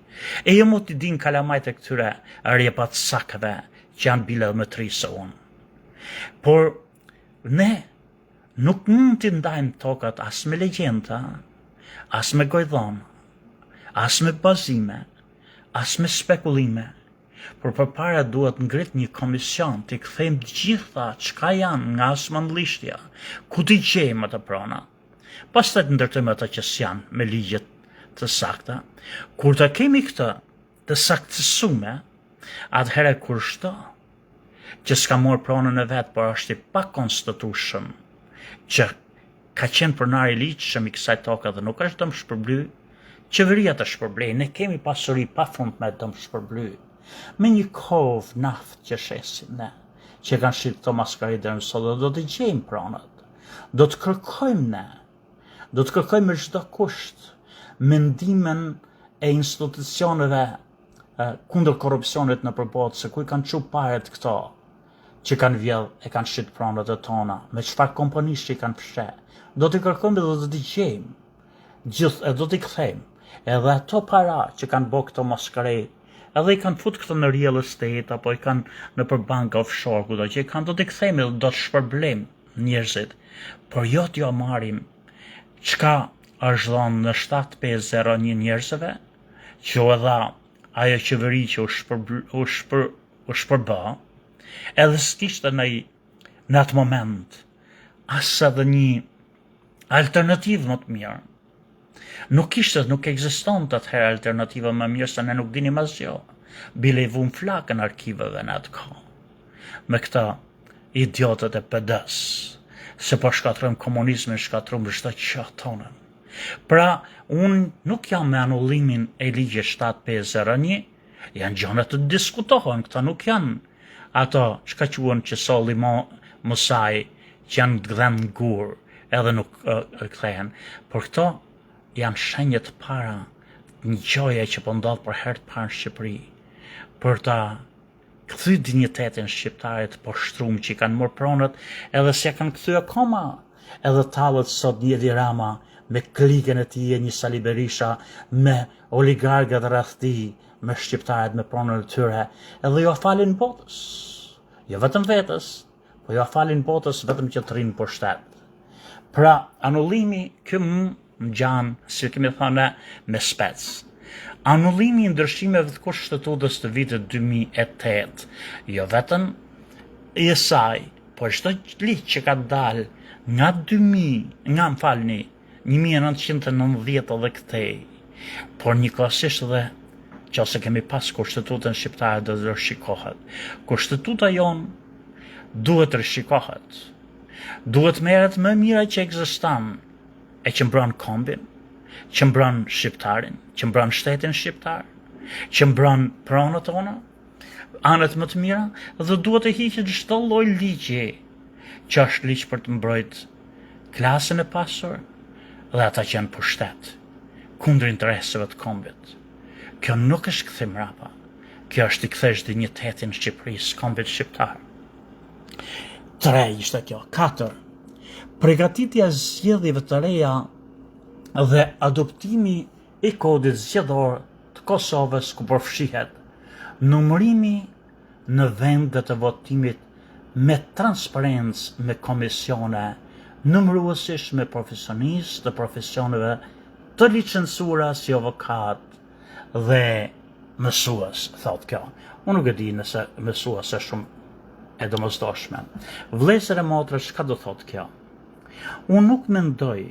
E jo mo t'i dinë kalamajt e këtyre rjepacakëve që janë bile dhe më të ri se unë. Por ne nuk mund t'i ndajmë tokat as me legjenda, as me gojdhona, as me bazime, as me spekulime, por përpara duhet ngrit një komision t'i kthejmë të gjitha çka janë nga osmanllishtja, ku t'i gjejmë ato prona, pastaj të ndërtojmë ato që s'janë me ligjet të sakta. Kur të kemi këtë të saktësume, atëherë kushdo që s'ka marrë pronën e vet, por është i pakonstatueshëm që ka qenë pronar i ligjshëm i kësaj toke dhe nuk është dëmshpërbly, qeveria të shpërblejë. Ne kemi pasuri pa fund me dëmshpërbly. Me një kovë naftë që shesim ne, që kanë shitë këto maskari deri më sot dhe do të gjejmë pronat. Do të kërkojmë ne, do të kërkojmë me çdo kusht mendimin e institucioneve kundër korrupsionit nëpër botë, se ku i kanë çu paret këto, që kanë vjedh e kanë shit pronat e tona, me çfarë kompanish që i kanë fsheh. Do t'i kërkojmë dhe do t'i gjejmë. Gjithë e do t'i kthejmë. Edhe ato para që kanë bërë këto maskarej, edhe i kanë fut këto në real estate apo i kanë nëpër banka offshore kudo që i kanë, do t'i kthejmë dhe do të shpërblejmë njerëzit. Por jo t'jo marrim çka është dhënë në 7501 njerëzve, që u dha ajo qeveri që u shpër, u shpër, u shpërbë, edhe s'kishte në, në atë moment, as edhe një alternativë më të mirë. Nuk kishte, nuk ekzistonte atëherë alternativa më mirë se ne nuk dinim asgjë. Bile i vumë flakën arkiveve në atë kohë. Me këta idiotët e PD-s, se po shkatërrojmë komunizmin, shkatërrojmë çdo gjë tonën. Pra, unë nuk jam me anullimin e ligjit 7501, Janë gjëra të diskutohen, këto nuk janë ato çka quhen që solli mo Musai, që janë gdhend në gur, edhe nuk kthehen, por këto janë shenjë të para një gjoje që po ndodh për herë të parë në Shqipëri, për ta kthy dinjitetin shqiptarit të poshtrum që i kanë marrë pronat edhe s'ja kanë kthy akoma edhe tallet sot një Edi Rama me klikën e tij e një Sali Berisha me oligarkët rreth tij, me shqiptarët me pronën e tyre, edhe jua falin botës. Jo vetëm vetes, po jua falin botës vetëm që të rrinë në pushtet. Pra, anullimi, kjo më ngjan, si kemi thënë, me spec. Anullimi i ndryshimeve të kushtetutës të vitit 2008, jo vetëm i saj, por çdo ligj që ka dalë nga 2000, nga më falni, 1990 dhe këtej, por njëkohësisht dhe që ose kemi pas kushtetutën shqiptare do të rishikohet. Kushtetuta jonë duhet të rishikohet. Duhet merret më mira që ekziston e që mbron kombin, që mbron shqiptarin, që mbron shtetin shqiptar, që mbron pronët tona, anët më të mira dhe duhet të hiqet çdo lloj ligji që është ligj për të mbrojt klasën e pasur dhe ata që janë pushtet kundër intereseve të kombit. Kjo nuk është kthim mrapa. Kjo është t'i kthesh dinjitetin Shqipërisë, kombit shqiptar. 3 ishte kjo. 4. Pregatitja e zgjedhjeve të reja dhe adoptimi i kodit zgjedhor të Kosovës ku përfshihet numërimi në vendet e votimit me transparencë me komisione numëruesish me profesionistë të profesioneve të licencuara si avokat dhe mësues, thotë kjo. Unë nuk e di nëse mësues është shumë e domosdoshme. Vëllezër e motra, çka do thotë kjo? Unë nuk mendoj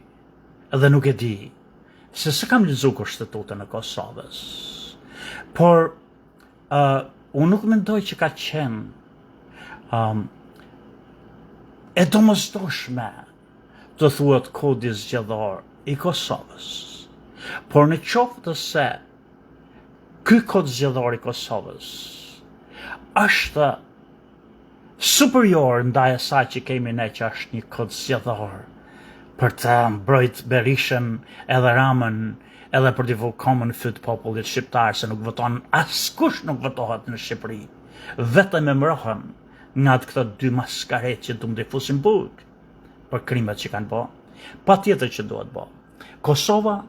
dhe nuk e di se s'e kam lexu kushtetutën e Kosovës. Por uh, unë nuk mendoj që ka qenë um, e domosdoshme të thuhet kodi zgjedhor i Kosovës. Por në qoftë se ky kod zgjedhor i Kosovës është superior ndaj asaj që kemi ne që është një kod zgjedhor për të mbrojt Berishën edhe Ramën edhe për t'i vu komën në fyt popullit shqiptar se nuk voton askush nuk votohet në Shqipëri vetëm emërohen nga të këto dy maskaret që duam t'i fusim burg për krimet që kanë bo patjetër që duhet bo Kosova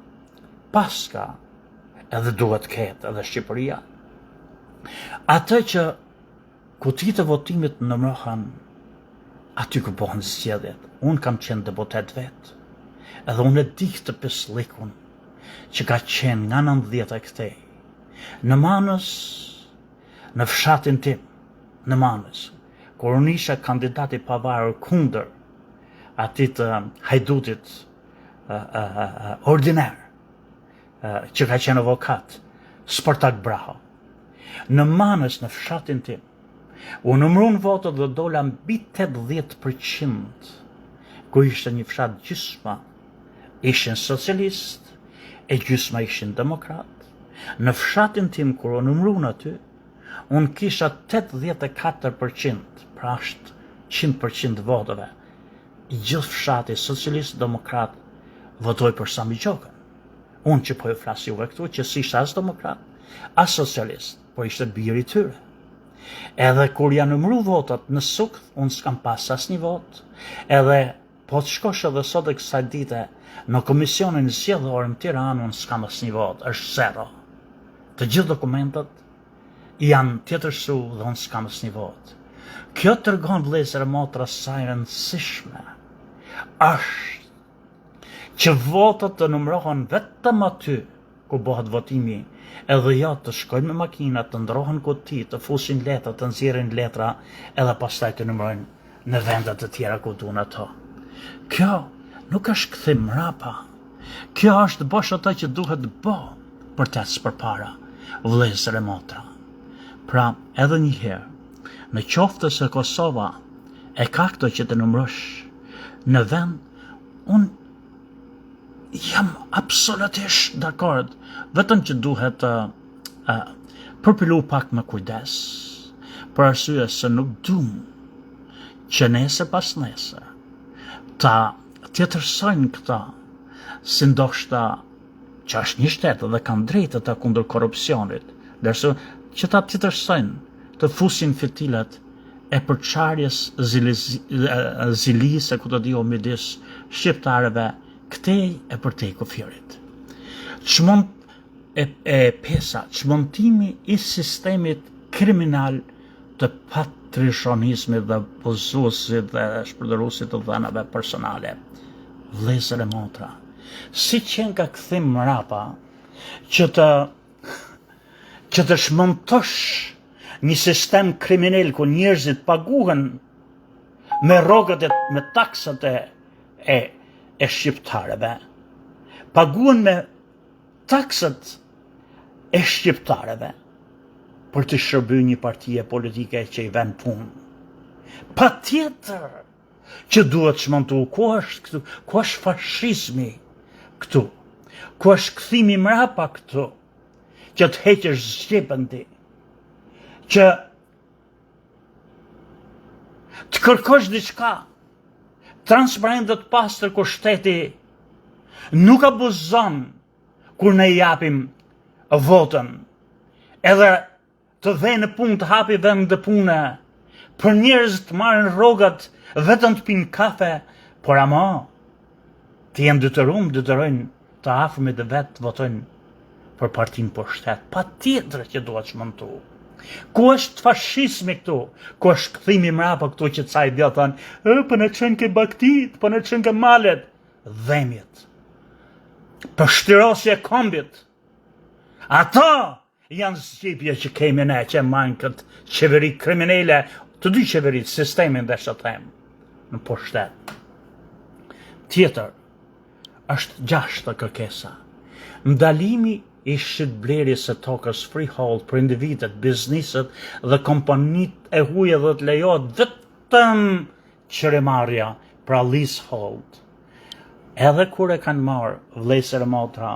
paska edhe duhet ketë edhe Shqipëria atë që Kutitë e votimit numërohen aty ku bëhen zgjedhjet. Unë kam qenë deputet vetë. Edhe unë e di këtë pisllikun që ka qenë nga 90 e këtej. Në Manës, në fshatin tim, në Manës, kur unë isha kandidat i pavarur kundër atij të hajdutit ordiner, që ka qenë avokat, Spartak Braho. Në Manës, në fshatin tim, u numrun votat dhe dola mbi 80%, ku ishte një fshat gjysma, ishin socialist, e gjysma ishin demokrat. Në fshatin tim, kur u numrun aty, unë kisha 84%, pra është 100% votave. I gjithë fshati socialist demokrat votoi për Sami Gjokën. Unë që po ju flas juve këtu, që s'isha as demokrat, as socialist, por ishte bir i tyre. Edhe kur janë numru votat në Sukth, unë s'kam pas asnjë votë, edhe po të shkosh edhe sot e kësaj dite në komisionin zgjedhor në Tiranë, unë s'kam asnjë votë, është zero. Të gjithë dokumentet janë tjetërsu dhe unë s'kam asnjë votë. Kjo tregon vëllezër e motra sa e rëndësishme është që votat të numërohen vetëm aty ku bëhet votimi, edhe jo të shkojnë me makina, të ndrohen kuti, të fusin letra, të nxjerrin letra, edhe pastaj të numërojnë në vende të tjera ku duan ato. Kjo nuk është kthim mrapa. Kjo është bësh ato që duhet bo për të ecë përpara, vëllezër e motra. Pra, edhe një herë, në qoftë se Kosova e ka këto që të numërosh në vend, unë jam absolutisht dakord, vetëm që duhet të uh, përpilu pak me kujdes, për arsye se nuk dum që nesër pas nesër, ta tjetërsojnë këta, si ndoshta që është një shtet dhe kanë drejtë ata kundër korrupsionit, ndërsa që ta tjetërsojnë, të fusin fitilat e përçarjes zilisë e ku të di unë midis shqiptarëve. Këtej e përtej kufirit. Çmont e, e pesa, çmontimi i sistemit kriminal të patrishonizmit dhe abuzuesit dhe shpërdoruesit të dhënave personale. Vëllezër e motra, si qenka kthim mrapa që të që të çmontosh një sistem kriminal ku njerëzit paguhen me rrogat e me taksat e e e shqiptarëve. Paguhen me taksat e shqiptarëve për të shërby një partie politike që i ven punë. Patjetër që duhet çmontu, ku është këtu, ku është fashizmi këtu, ku është kthimi mrapa këtu, që të heqësh zgjebën ti, që të kërkosh diçka transparent dhe të pastër ku shteti nuk abuzon kur ne japim votën edhe të vejë në punë të hapi vende pune për njerëz të marrin rrogat vetëm të pinë kafe por ama të jenë detyrum, detyrojnë të afërmit e vet të votojnë për partinë pushtet. Patjetër që duhet çmontu. Ku është fashizmi këtu? Ku është kthimi mrapa këtu që ca idiotë thonë, e, po na çojnë ke bagëtitë, po na çojnë ke malet. Dhemjet. Pështirosje e kombit. Ato Janë zgjidhje që kemi ne që e majnë këtë qeveri kriminele, të dy qeveritë, sistemin dhe që them, në pushtet. Tjetër, është gjashta kërkesa. Ndalimi i shitblerjes së tokës freehold për individet, bizniset dhe kompanitë e huaja dhe të lejohet vetëm qiramarrja, pra leasehold. Edhe kur e kanë marrë vëllezër e motra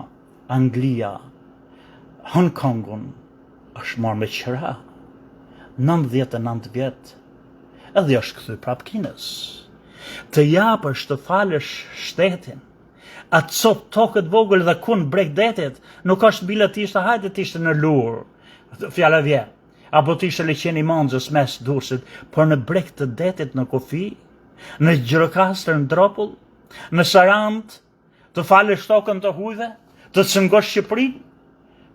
Anglia, Hong Kongun, është marrë me qira, 99 vjet, edhe është kthy prap Kinës. Të japësh, të falësh shtetin, atë copë tokë të vogël dhe ku në breg detit, nuk është bile të ishte hajde të ishte në Lurë, fjala vjen, apo të ishte liqeni i Manzës mes Durrësit, por në breg të detit në kufi, në Gjirokastër në Dropull, në Sarandë, të falësh tokën të hujve, të cëngosh Shqipërinë,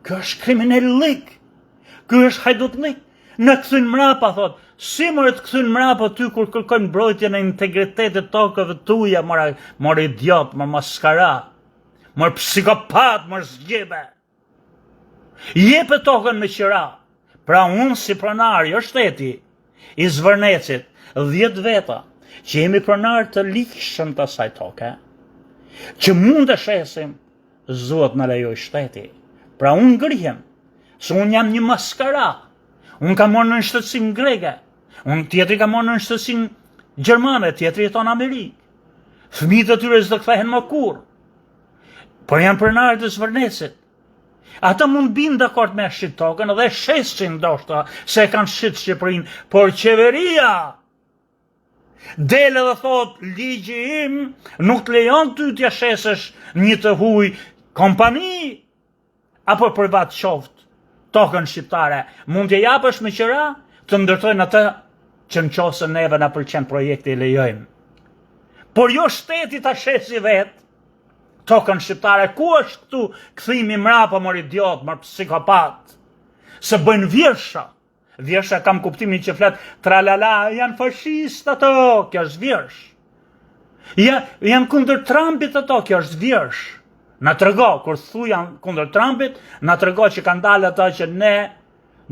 Ky është kriminellik, ky është hajdutlik, na kthyn mrapa, thot, si more të kthyn mrapa ty kur kërkojnë mbrojtjen e integritetit tokëve tuja, more, more idiot, more maskara, more psikopat, more zgjebe. Jepe tokën me qira. Pra unë si pronar, jo shteti, i Zvërnecit, 10 veta, që jemi pronar të ligjshëm të asaj toke, që mund të shesim, s'duhet na lejojë shteti. Pra unë ngrihem, se unë jam një maskara, unë kam marrë nënshtetësinë greke, unë tjetri kam marrë nënshtetësinë gjermane, tjetri jeton në Amerikë. Fëmijët e tyre s'do kthehen më kurrë. Por janë pronarë të Zvërnecit. Ata mund të binë dakord me shit tokën dhe shesin ndoshta se e kanë shit Shqipërinë, por qeveria del edhe thot ligji im nuk të lejon ty t'ja shesësh një të huj kompani apo privat qoftë tokën shqiptare, mund t'ja japësh me qira të ndërtojnë atë që në qoftë se neve na pëlqen projekti e lejojmë. Por jo shteti ta shesi vetë tokën shqiptare, ku është këtu kthimi mrapa, mor idiot, mor psikopat, se bëjnë vjersha, vjersha kam kuptimin që flet, tralala, janë fashist ato, kjo është vjersh. Ja, janë kundër Trumpit ato, kjo është vjersh. Na trego, kur thu janë kundër Trumpit, na trego që kanë dalë ato që ne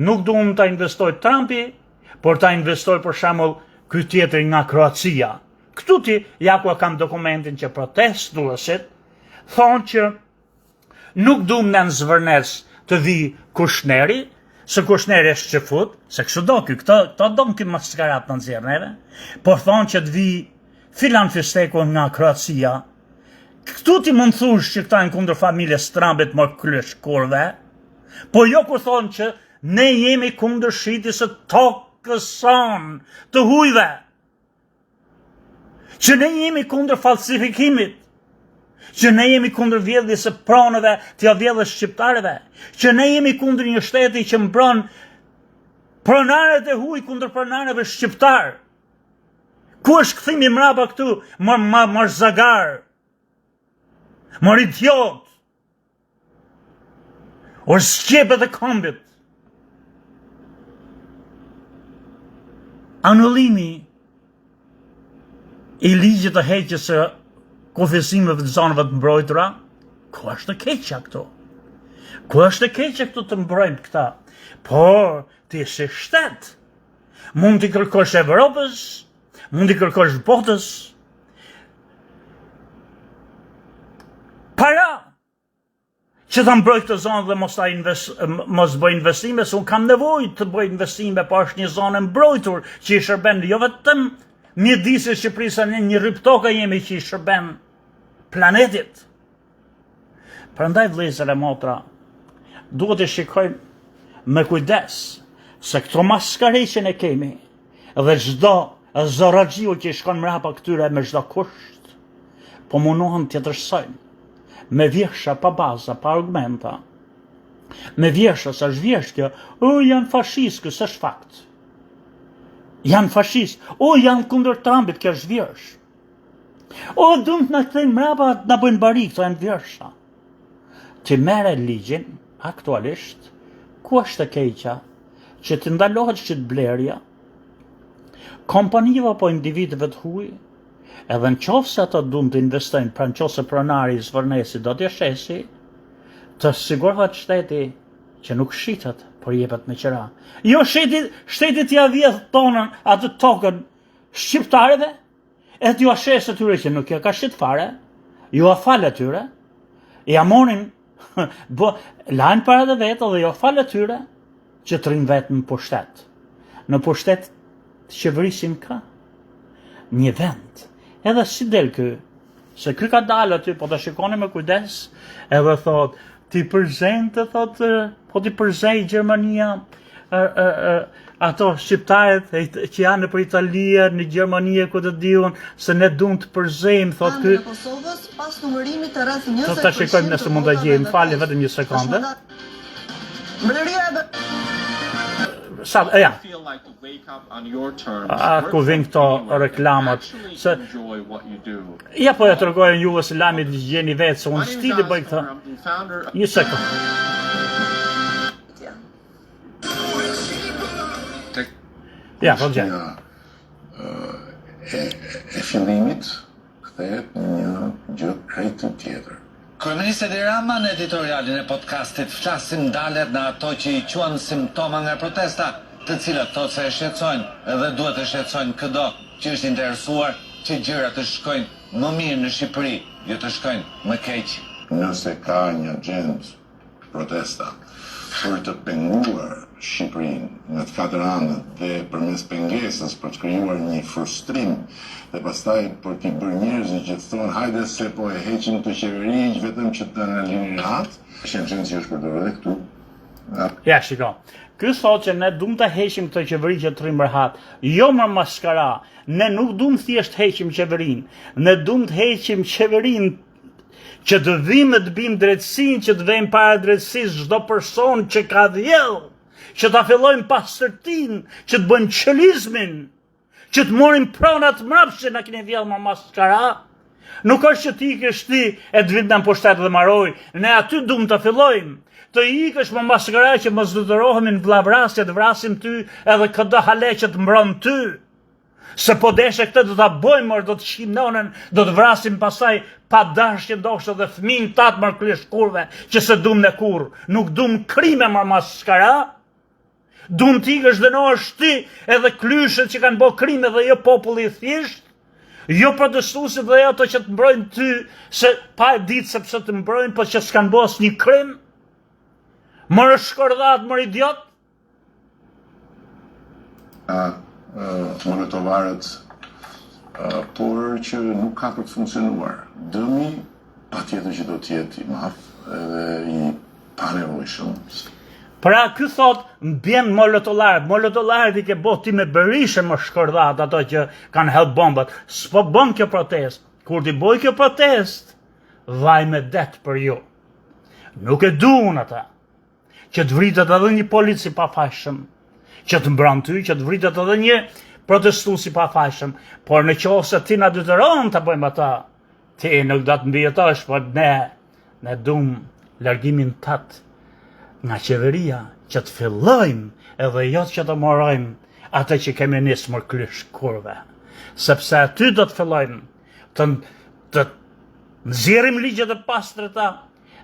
nuk duam ta investojë Trumpi, por ta investojë për shembull ky tjetri nga Kroacia. Këtu ti, ja ku e kam dokumentin që protestuesit thonë që nuk duam ne në Zvërnec të vijë Kushneri, se Kushneri është çifut, se kështu do ky, këto, këto do ky maskarat të nxjerr neve, por thonë që të vijë filan fisteku nga Kroacia. Këtu ti mund thush që këta janë kundër familjes Trumpit mor këlysh kurve, po jo kur thonë që ne jemi kundër shitjes së tokës sonë të hujve. Që ne jemi kundër falsifikimit, që ne jemi kundër vjedhjes së pronëve t'ia vjedhësh shqiptarëve, që ne jemi kundër një shteti që mbron pronarët e huaj kundër pronarëve shqiptarë. Ku është kthimi mrapa këtu, mor, mor, mor zagar? Mor idiot! O sqepet e kombit! Anullimi i ligjit të heqjes së kufizimeve të zonave të mbrojtura, ku është e keqja këtu? Ku është e keqja këtu të mbrojmë këta? Por, ti si shtet, mund t'i kërkosh Evropës, mund t'i kërkosh botës, para që ta mbroj këtë zonë dhe mos ta invest, mos bëj investime, se unë kam nevojë të bëj investime, po është një zonë e mbrojtur që i shërben jo vetëm mjedisit Shqipërisë, ne një rryp toke jemi që i shërben planetit. Prandaj vëllezër e motra, duhet të shikojmë me kujdes se këto maskare që ne kemi dhe çdo zorraxhiu që i shkon mrapa këtyre me çdo kusht, po mundohen të tjetërsojnë me vjersha pa baza, pa argumenta. Me vjersha, se është vjershë kjo, o, janë fashistë, kjo s'është fakt. Janë fashistë, o, janë kundër Trumpit, kjo është vjershë. O, duan të na kthejnë mrapa, të na bëjnë bari, këto janë vjersha. Ti merre ligjin, aktualisht, ku është e keqja, që të ndalohet shitblerja, kompanive apo individëve të huaj, Edhe në qoftë se ato duan të investojnë, pra në qoftë se pronari i Zvërnecit do t'ia shesi, të sigurohet shteti që nuk shitet, por jepet me qira. Jo shteti, shteti t'ia vjedh tonën, atë tokën shqiptarëve, e t'jua shesë atyre që nuk ja ka shit fare, jua fal atyre, ja morin, bo, lajnë parat e veta dhe jua fal atyre, që të rrinë vetë në pushtet. Në pushtet të qeverisin ka një vend. Edhe si del ky? Se ky ka dalë aty, po ta shikoni me kujdes, edhe thot, t'i përzente, thot, po t'i përzej Gjermania, e, e, e, ato shqiptarët që janë nëpër Italia, në Gjermani e ku të di unë, se ne duam të përzejmë, thot ky. Në Kosovës, pas numërimit të rreth 20% Do ta shikojmë nëse mund ta gjejmë, falni vetëm një sekondë. Mbretëria e Sa, e ja. A ku vin këto reklamat se Ja po ja tregojnë juve se lajmet i gjeni vetë se unë s'di të bëj këtë. Një sekond. Ja, po gjej. E, e fillimit kthehet në një gjë krejt tjetër. Kryeministri Edi Rama në editorialin e podcastit Flasim ndalet në ato që i quan simptoma nga protesta, të cilat thotë se e shqetësojnë dhe duhet të shqetësojnë këdo që është interesuar që gjërat të shkojnë më mirë në Shqipëri, jo të shkojnë më keq. Nëse ka një axhendë protesta për të penguar Shqipërinë nga të katër anët dhe përmes pengesës për të krijuar një frustrim dhe pastaj për t'i bërë njerëzit që të thonë hajde se po e heqim këtë qeveri vetëm që të na lini rehat, është një axhendë që është përdorur edhe këtu. Ja, shiko. Ky thotë që ne duam të heqim këtë qeveri që të rrimë rehat. Jo më maskara. Ne nuk duam thjesht të heqim qeverinë. Ne duam të heqim qeverinë që të vijmë të bëjmë drejtësinë, që të vejmë para drejtësisë çdo person që ka vjedh, që ta fillojmë pastërtinë, që të bëjmë qelizmin, që të morim pronat mrapsht që na keni vjedh më maskara. Nuk është që të ikësh ti e të vim në pushtet dhe maroj, ne aty duam të fillojmë. Të ikësh më maskara që mos detyrohemi në vllavrasje të vrasim ty edhe këdo hale që të mbron ty. Se po deshe këtë do ta bëjmë, mor do të qim nonën, do të vrasim pastaj pa dashje ndoshta dhe fëmijën tat mor klysh kurve, që s'e dum ne kurrë. Nuk dum krime mor maskara. Dum të ikësh dënohesh ti edhe klyshet që kanë bo krime dhe jo populli i thjeshtë. Jo protestuesit dhe jo ato që të mbrojnë ty se pa e ditë sepse të mbrojnë, po që s'kanë bo asnjë krim. Mor shkordhat, mor idiot. Molotovarët, por që nuk ka për të funksionuar. Dëmi patjetër që do të jetë i madh edhe i panevojshëm. Pra ky thot më bjen molotolarët, molotolarët i ke bo ti me Berishën më shkordhat ato që kanë hedh bombat. S'po bën kjo protestë. Kur t'i boj kjo protestë, vaj me det për ju. Nuk e du unë ata. që të vritet edhe një polic i pafajshëm, që të mbron ty, që të vritet edhe një protestues i pafajshëm, por në qoftë se ti na detyron ta bëjmë ata, Ti nuk do të mbijetosh, po ne, ne dum largimin tat nga qeveria që të fillojmë edhe jo që të morojmë atë që kemi nisë mor klysh kurve. Sepse aty do të fillojmë të, të nxjerrim ligjet e pastrëta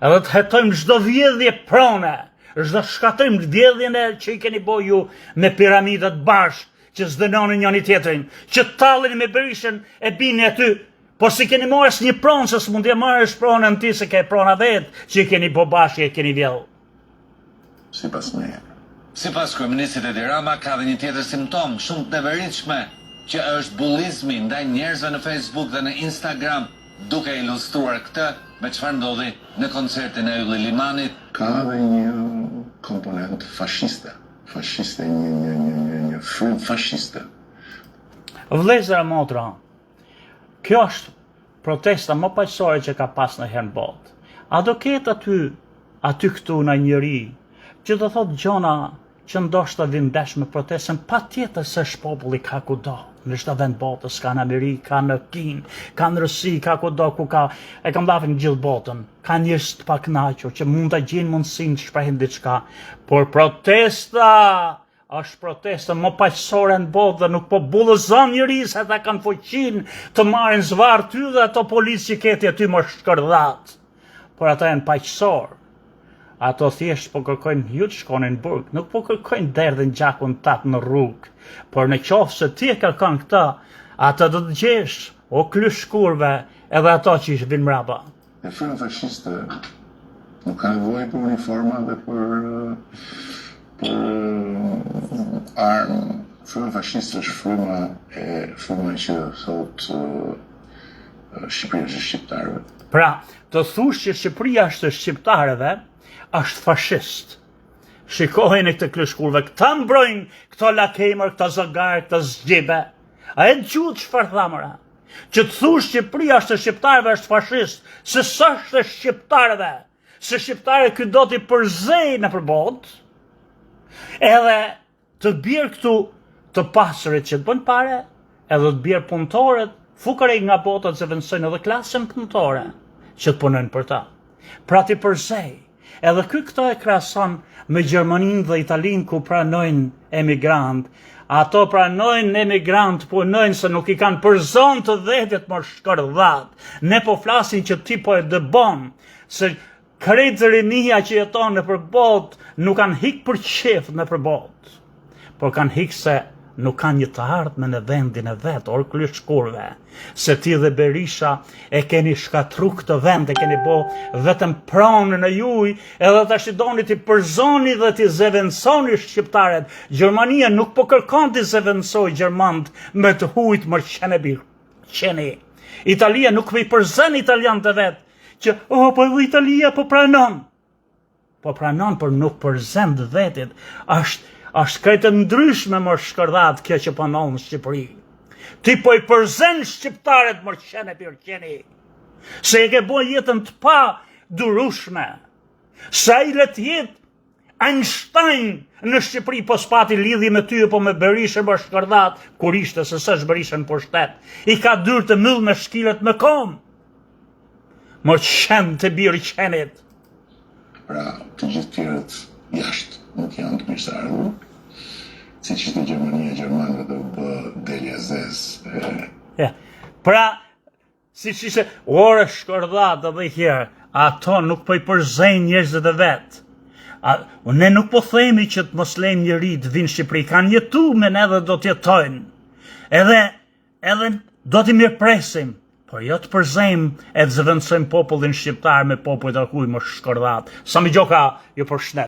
edhe të hetojmë çdo vjedhje prone, çdo shkatërrim vjedhjen e që i keni bo ju me piramidat bashkë, që s'dënoni njëni tjetrin, që talleni me Berishën e bini aty, po s'i keni marrë asnjë pronë, se s'mund t'ia marrësh pronën ti se ke prona vetë, që i keni bo bashkë e keni vjedhë. Sipas meje. Sipas kryeministrit Edi Rama ka dhe një tjetër simptomë shumë të neveritshme, që është bullizmi ndaj njerëzve në Facebook dhe në Instagram, duke ilustruar këtë me çfarë ndodhi në koncertin e Ylli Limanit. Ka dhe një komponent fashiste, fashiste një një një një një frymë fashiste. Vëllezër e motra, kjo është protesta më paqësore që ka pas ndonjëherë në botë. A do ketë aty, aty këtu naj njeri, që do thotë gjona që ndoshta vin ndesh me protestën, patjetër se është populli ka kudo, në çdo vend botës, ka në Amerikë, ka në Kinë, ka në Rusi, ka kudo, ku ka, e kam llafin në gjithë botën, ka njerëz të pakënaqur që mund ta gjejnë mundësinë të shprehin diçka, por protesta është protesta më paqësore në botë dhe nuk po bullëzon njeri se ata kanë fuqinë të marrin zvarrë ty dhe ato policë që ke ti aty mor shkërdhat. Por ata janë paqësor. Ato thjesht po kërkojnë ju të shkoni në burg, nuk po kërkojnë derdhin gjakun tat në rrugë. Por në qoftë se ti e kërkon këtë, atë do të gjesh, o klysh kurve, edhe ato që i vin mrapa. E fryma fashiste nuk ka nevojë për uniforma dhe për për armë. Fryma fashiste është fryma e fryma që thotë Shqipëria është e shqiptarëve. Pra, të thush që Shqipëria është e shqiptarëve, është fashist. Shikojeni këtë klysh kurve, këta mbrojnë këto lakejmër, këto zogarë, këto zgjibe. A e dëgjuat çfarë tha more? Që të thush Shqipëria është e shqiptarëve është fashist, se s'është e shqiptarëve, se shqiptarët ky do t'i përzej nëpër botë, edhe të bjerë këtu të pasurit që të bëjnë pare, edhe të bjerë punëtorët, fukarej nga bota të zëvendësojnë edhe klasën punëtore që të punojnë për ta. Pra t'i përzej, Edhe ky këto e krahason me Gjermaninë dhe Italinë ku pranojnë emigrant. Ato pranojnë emigrant, punojnë se nuk i kanë përzonë të vetit mor shkërdhat. Ne po flasim që ti po e dëbon, se krejt rinia që jeton nëpër botë nuk kanë hik për qejf nëpër botë. Por kanë hik se nuk kanë një të ardhme në vendin e vet, or klysh kurve, se ti dhe Berisha e keni shkatru këtë vend, e keni bo vetëm pronën e juj, edhe tash doni t'i përzoni dhe t'i zëvendësoni shqiptarët. Gjermania nuk po kërkon t'i zëvendësojë gjermanët me të hujt mor qen e bir qeni. Italia nuk po i përzen italianët e vet, që, oh, po edhe Italia po pranon. Po pranon, por nuk përzen të vetit. Është është krejt e ndryshme mor shkërdhat kjo që po ndodh në Shqipëri. Ti po i përzen shqiptarët mor qen e bir qeni. Se e ke bo jetën të padurushme. Se ai le të jetë Einstein në Shqipëri po s'pati lidhje me ty po me Berishën mor shkërdhat kur ishte se s'është Berisha në pushtet. I ka dyert të mbyllme shkilet me kom. Mor qen të bir qenit. Pra, të gjithë tjerët jashtë nuk janë të mirëseardhur. Siç ishte Gjermania e gjermanëve dhe u bë delja e zezë e Ja. Pra, siç ishte, ore shkërdhat edhe herë, ato nuk po i përzejnë njerëzit e vet. A, ne nuk po themi që të mos lejmë njeri të vinë në Shqipëri, kanë jetu me ne dhe do të jetojnë. Edhe Edhe do t'i mirëpresim, por jo të përzejmë e të zëvendësojmë popullin shqiptar me popujt e huj mor shkërdhat. Sami Gjoka ju përshëndet.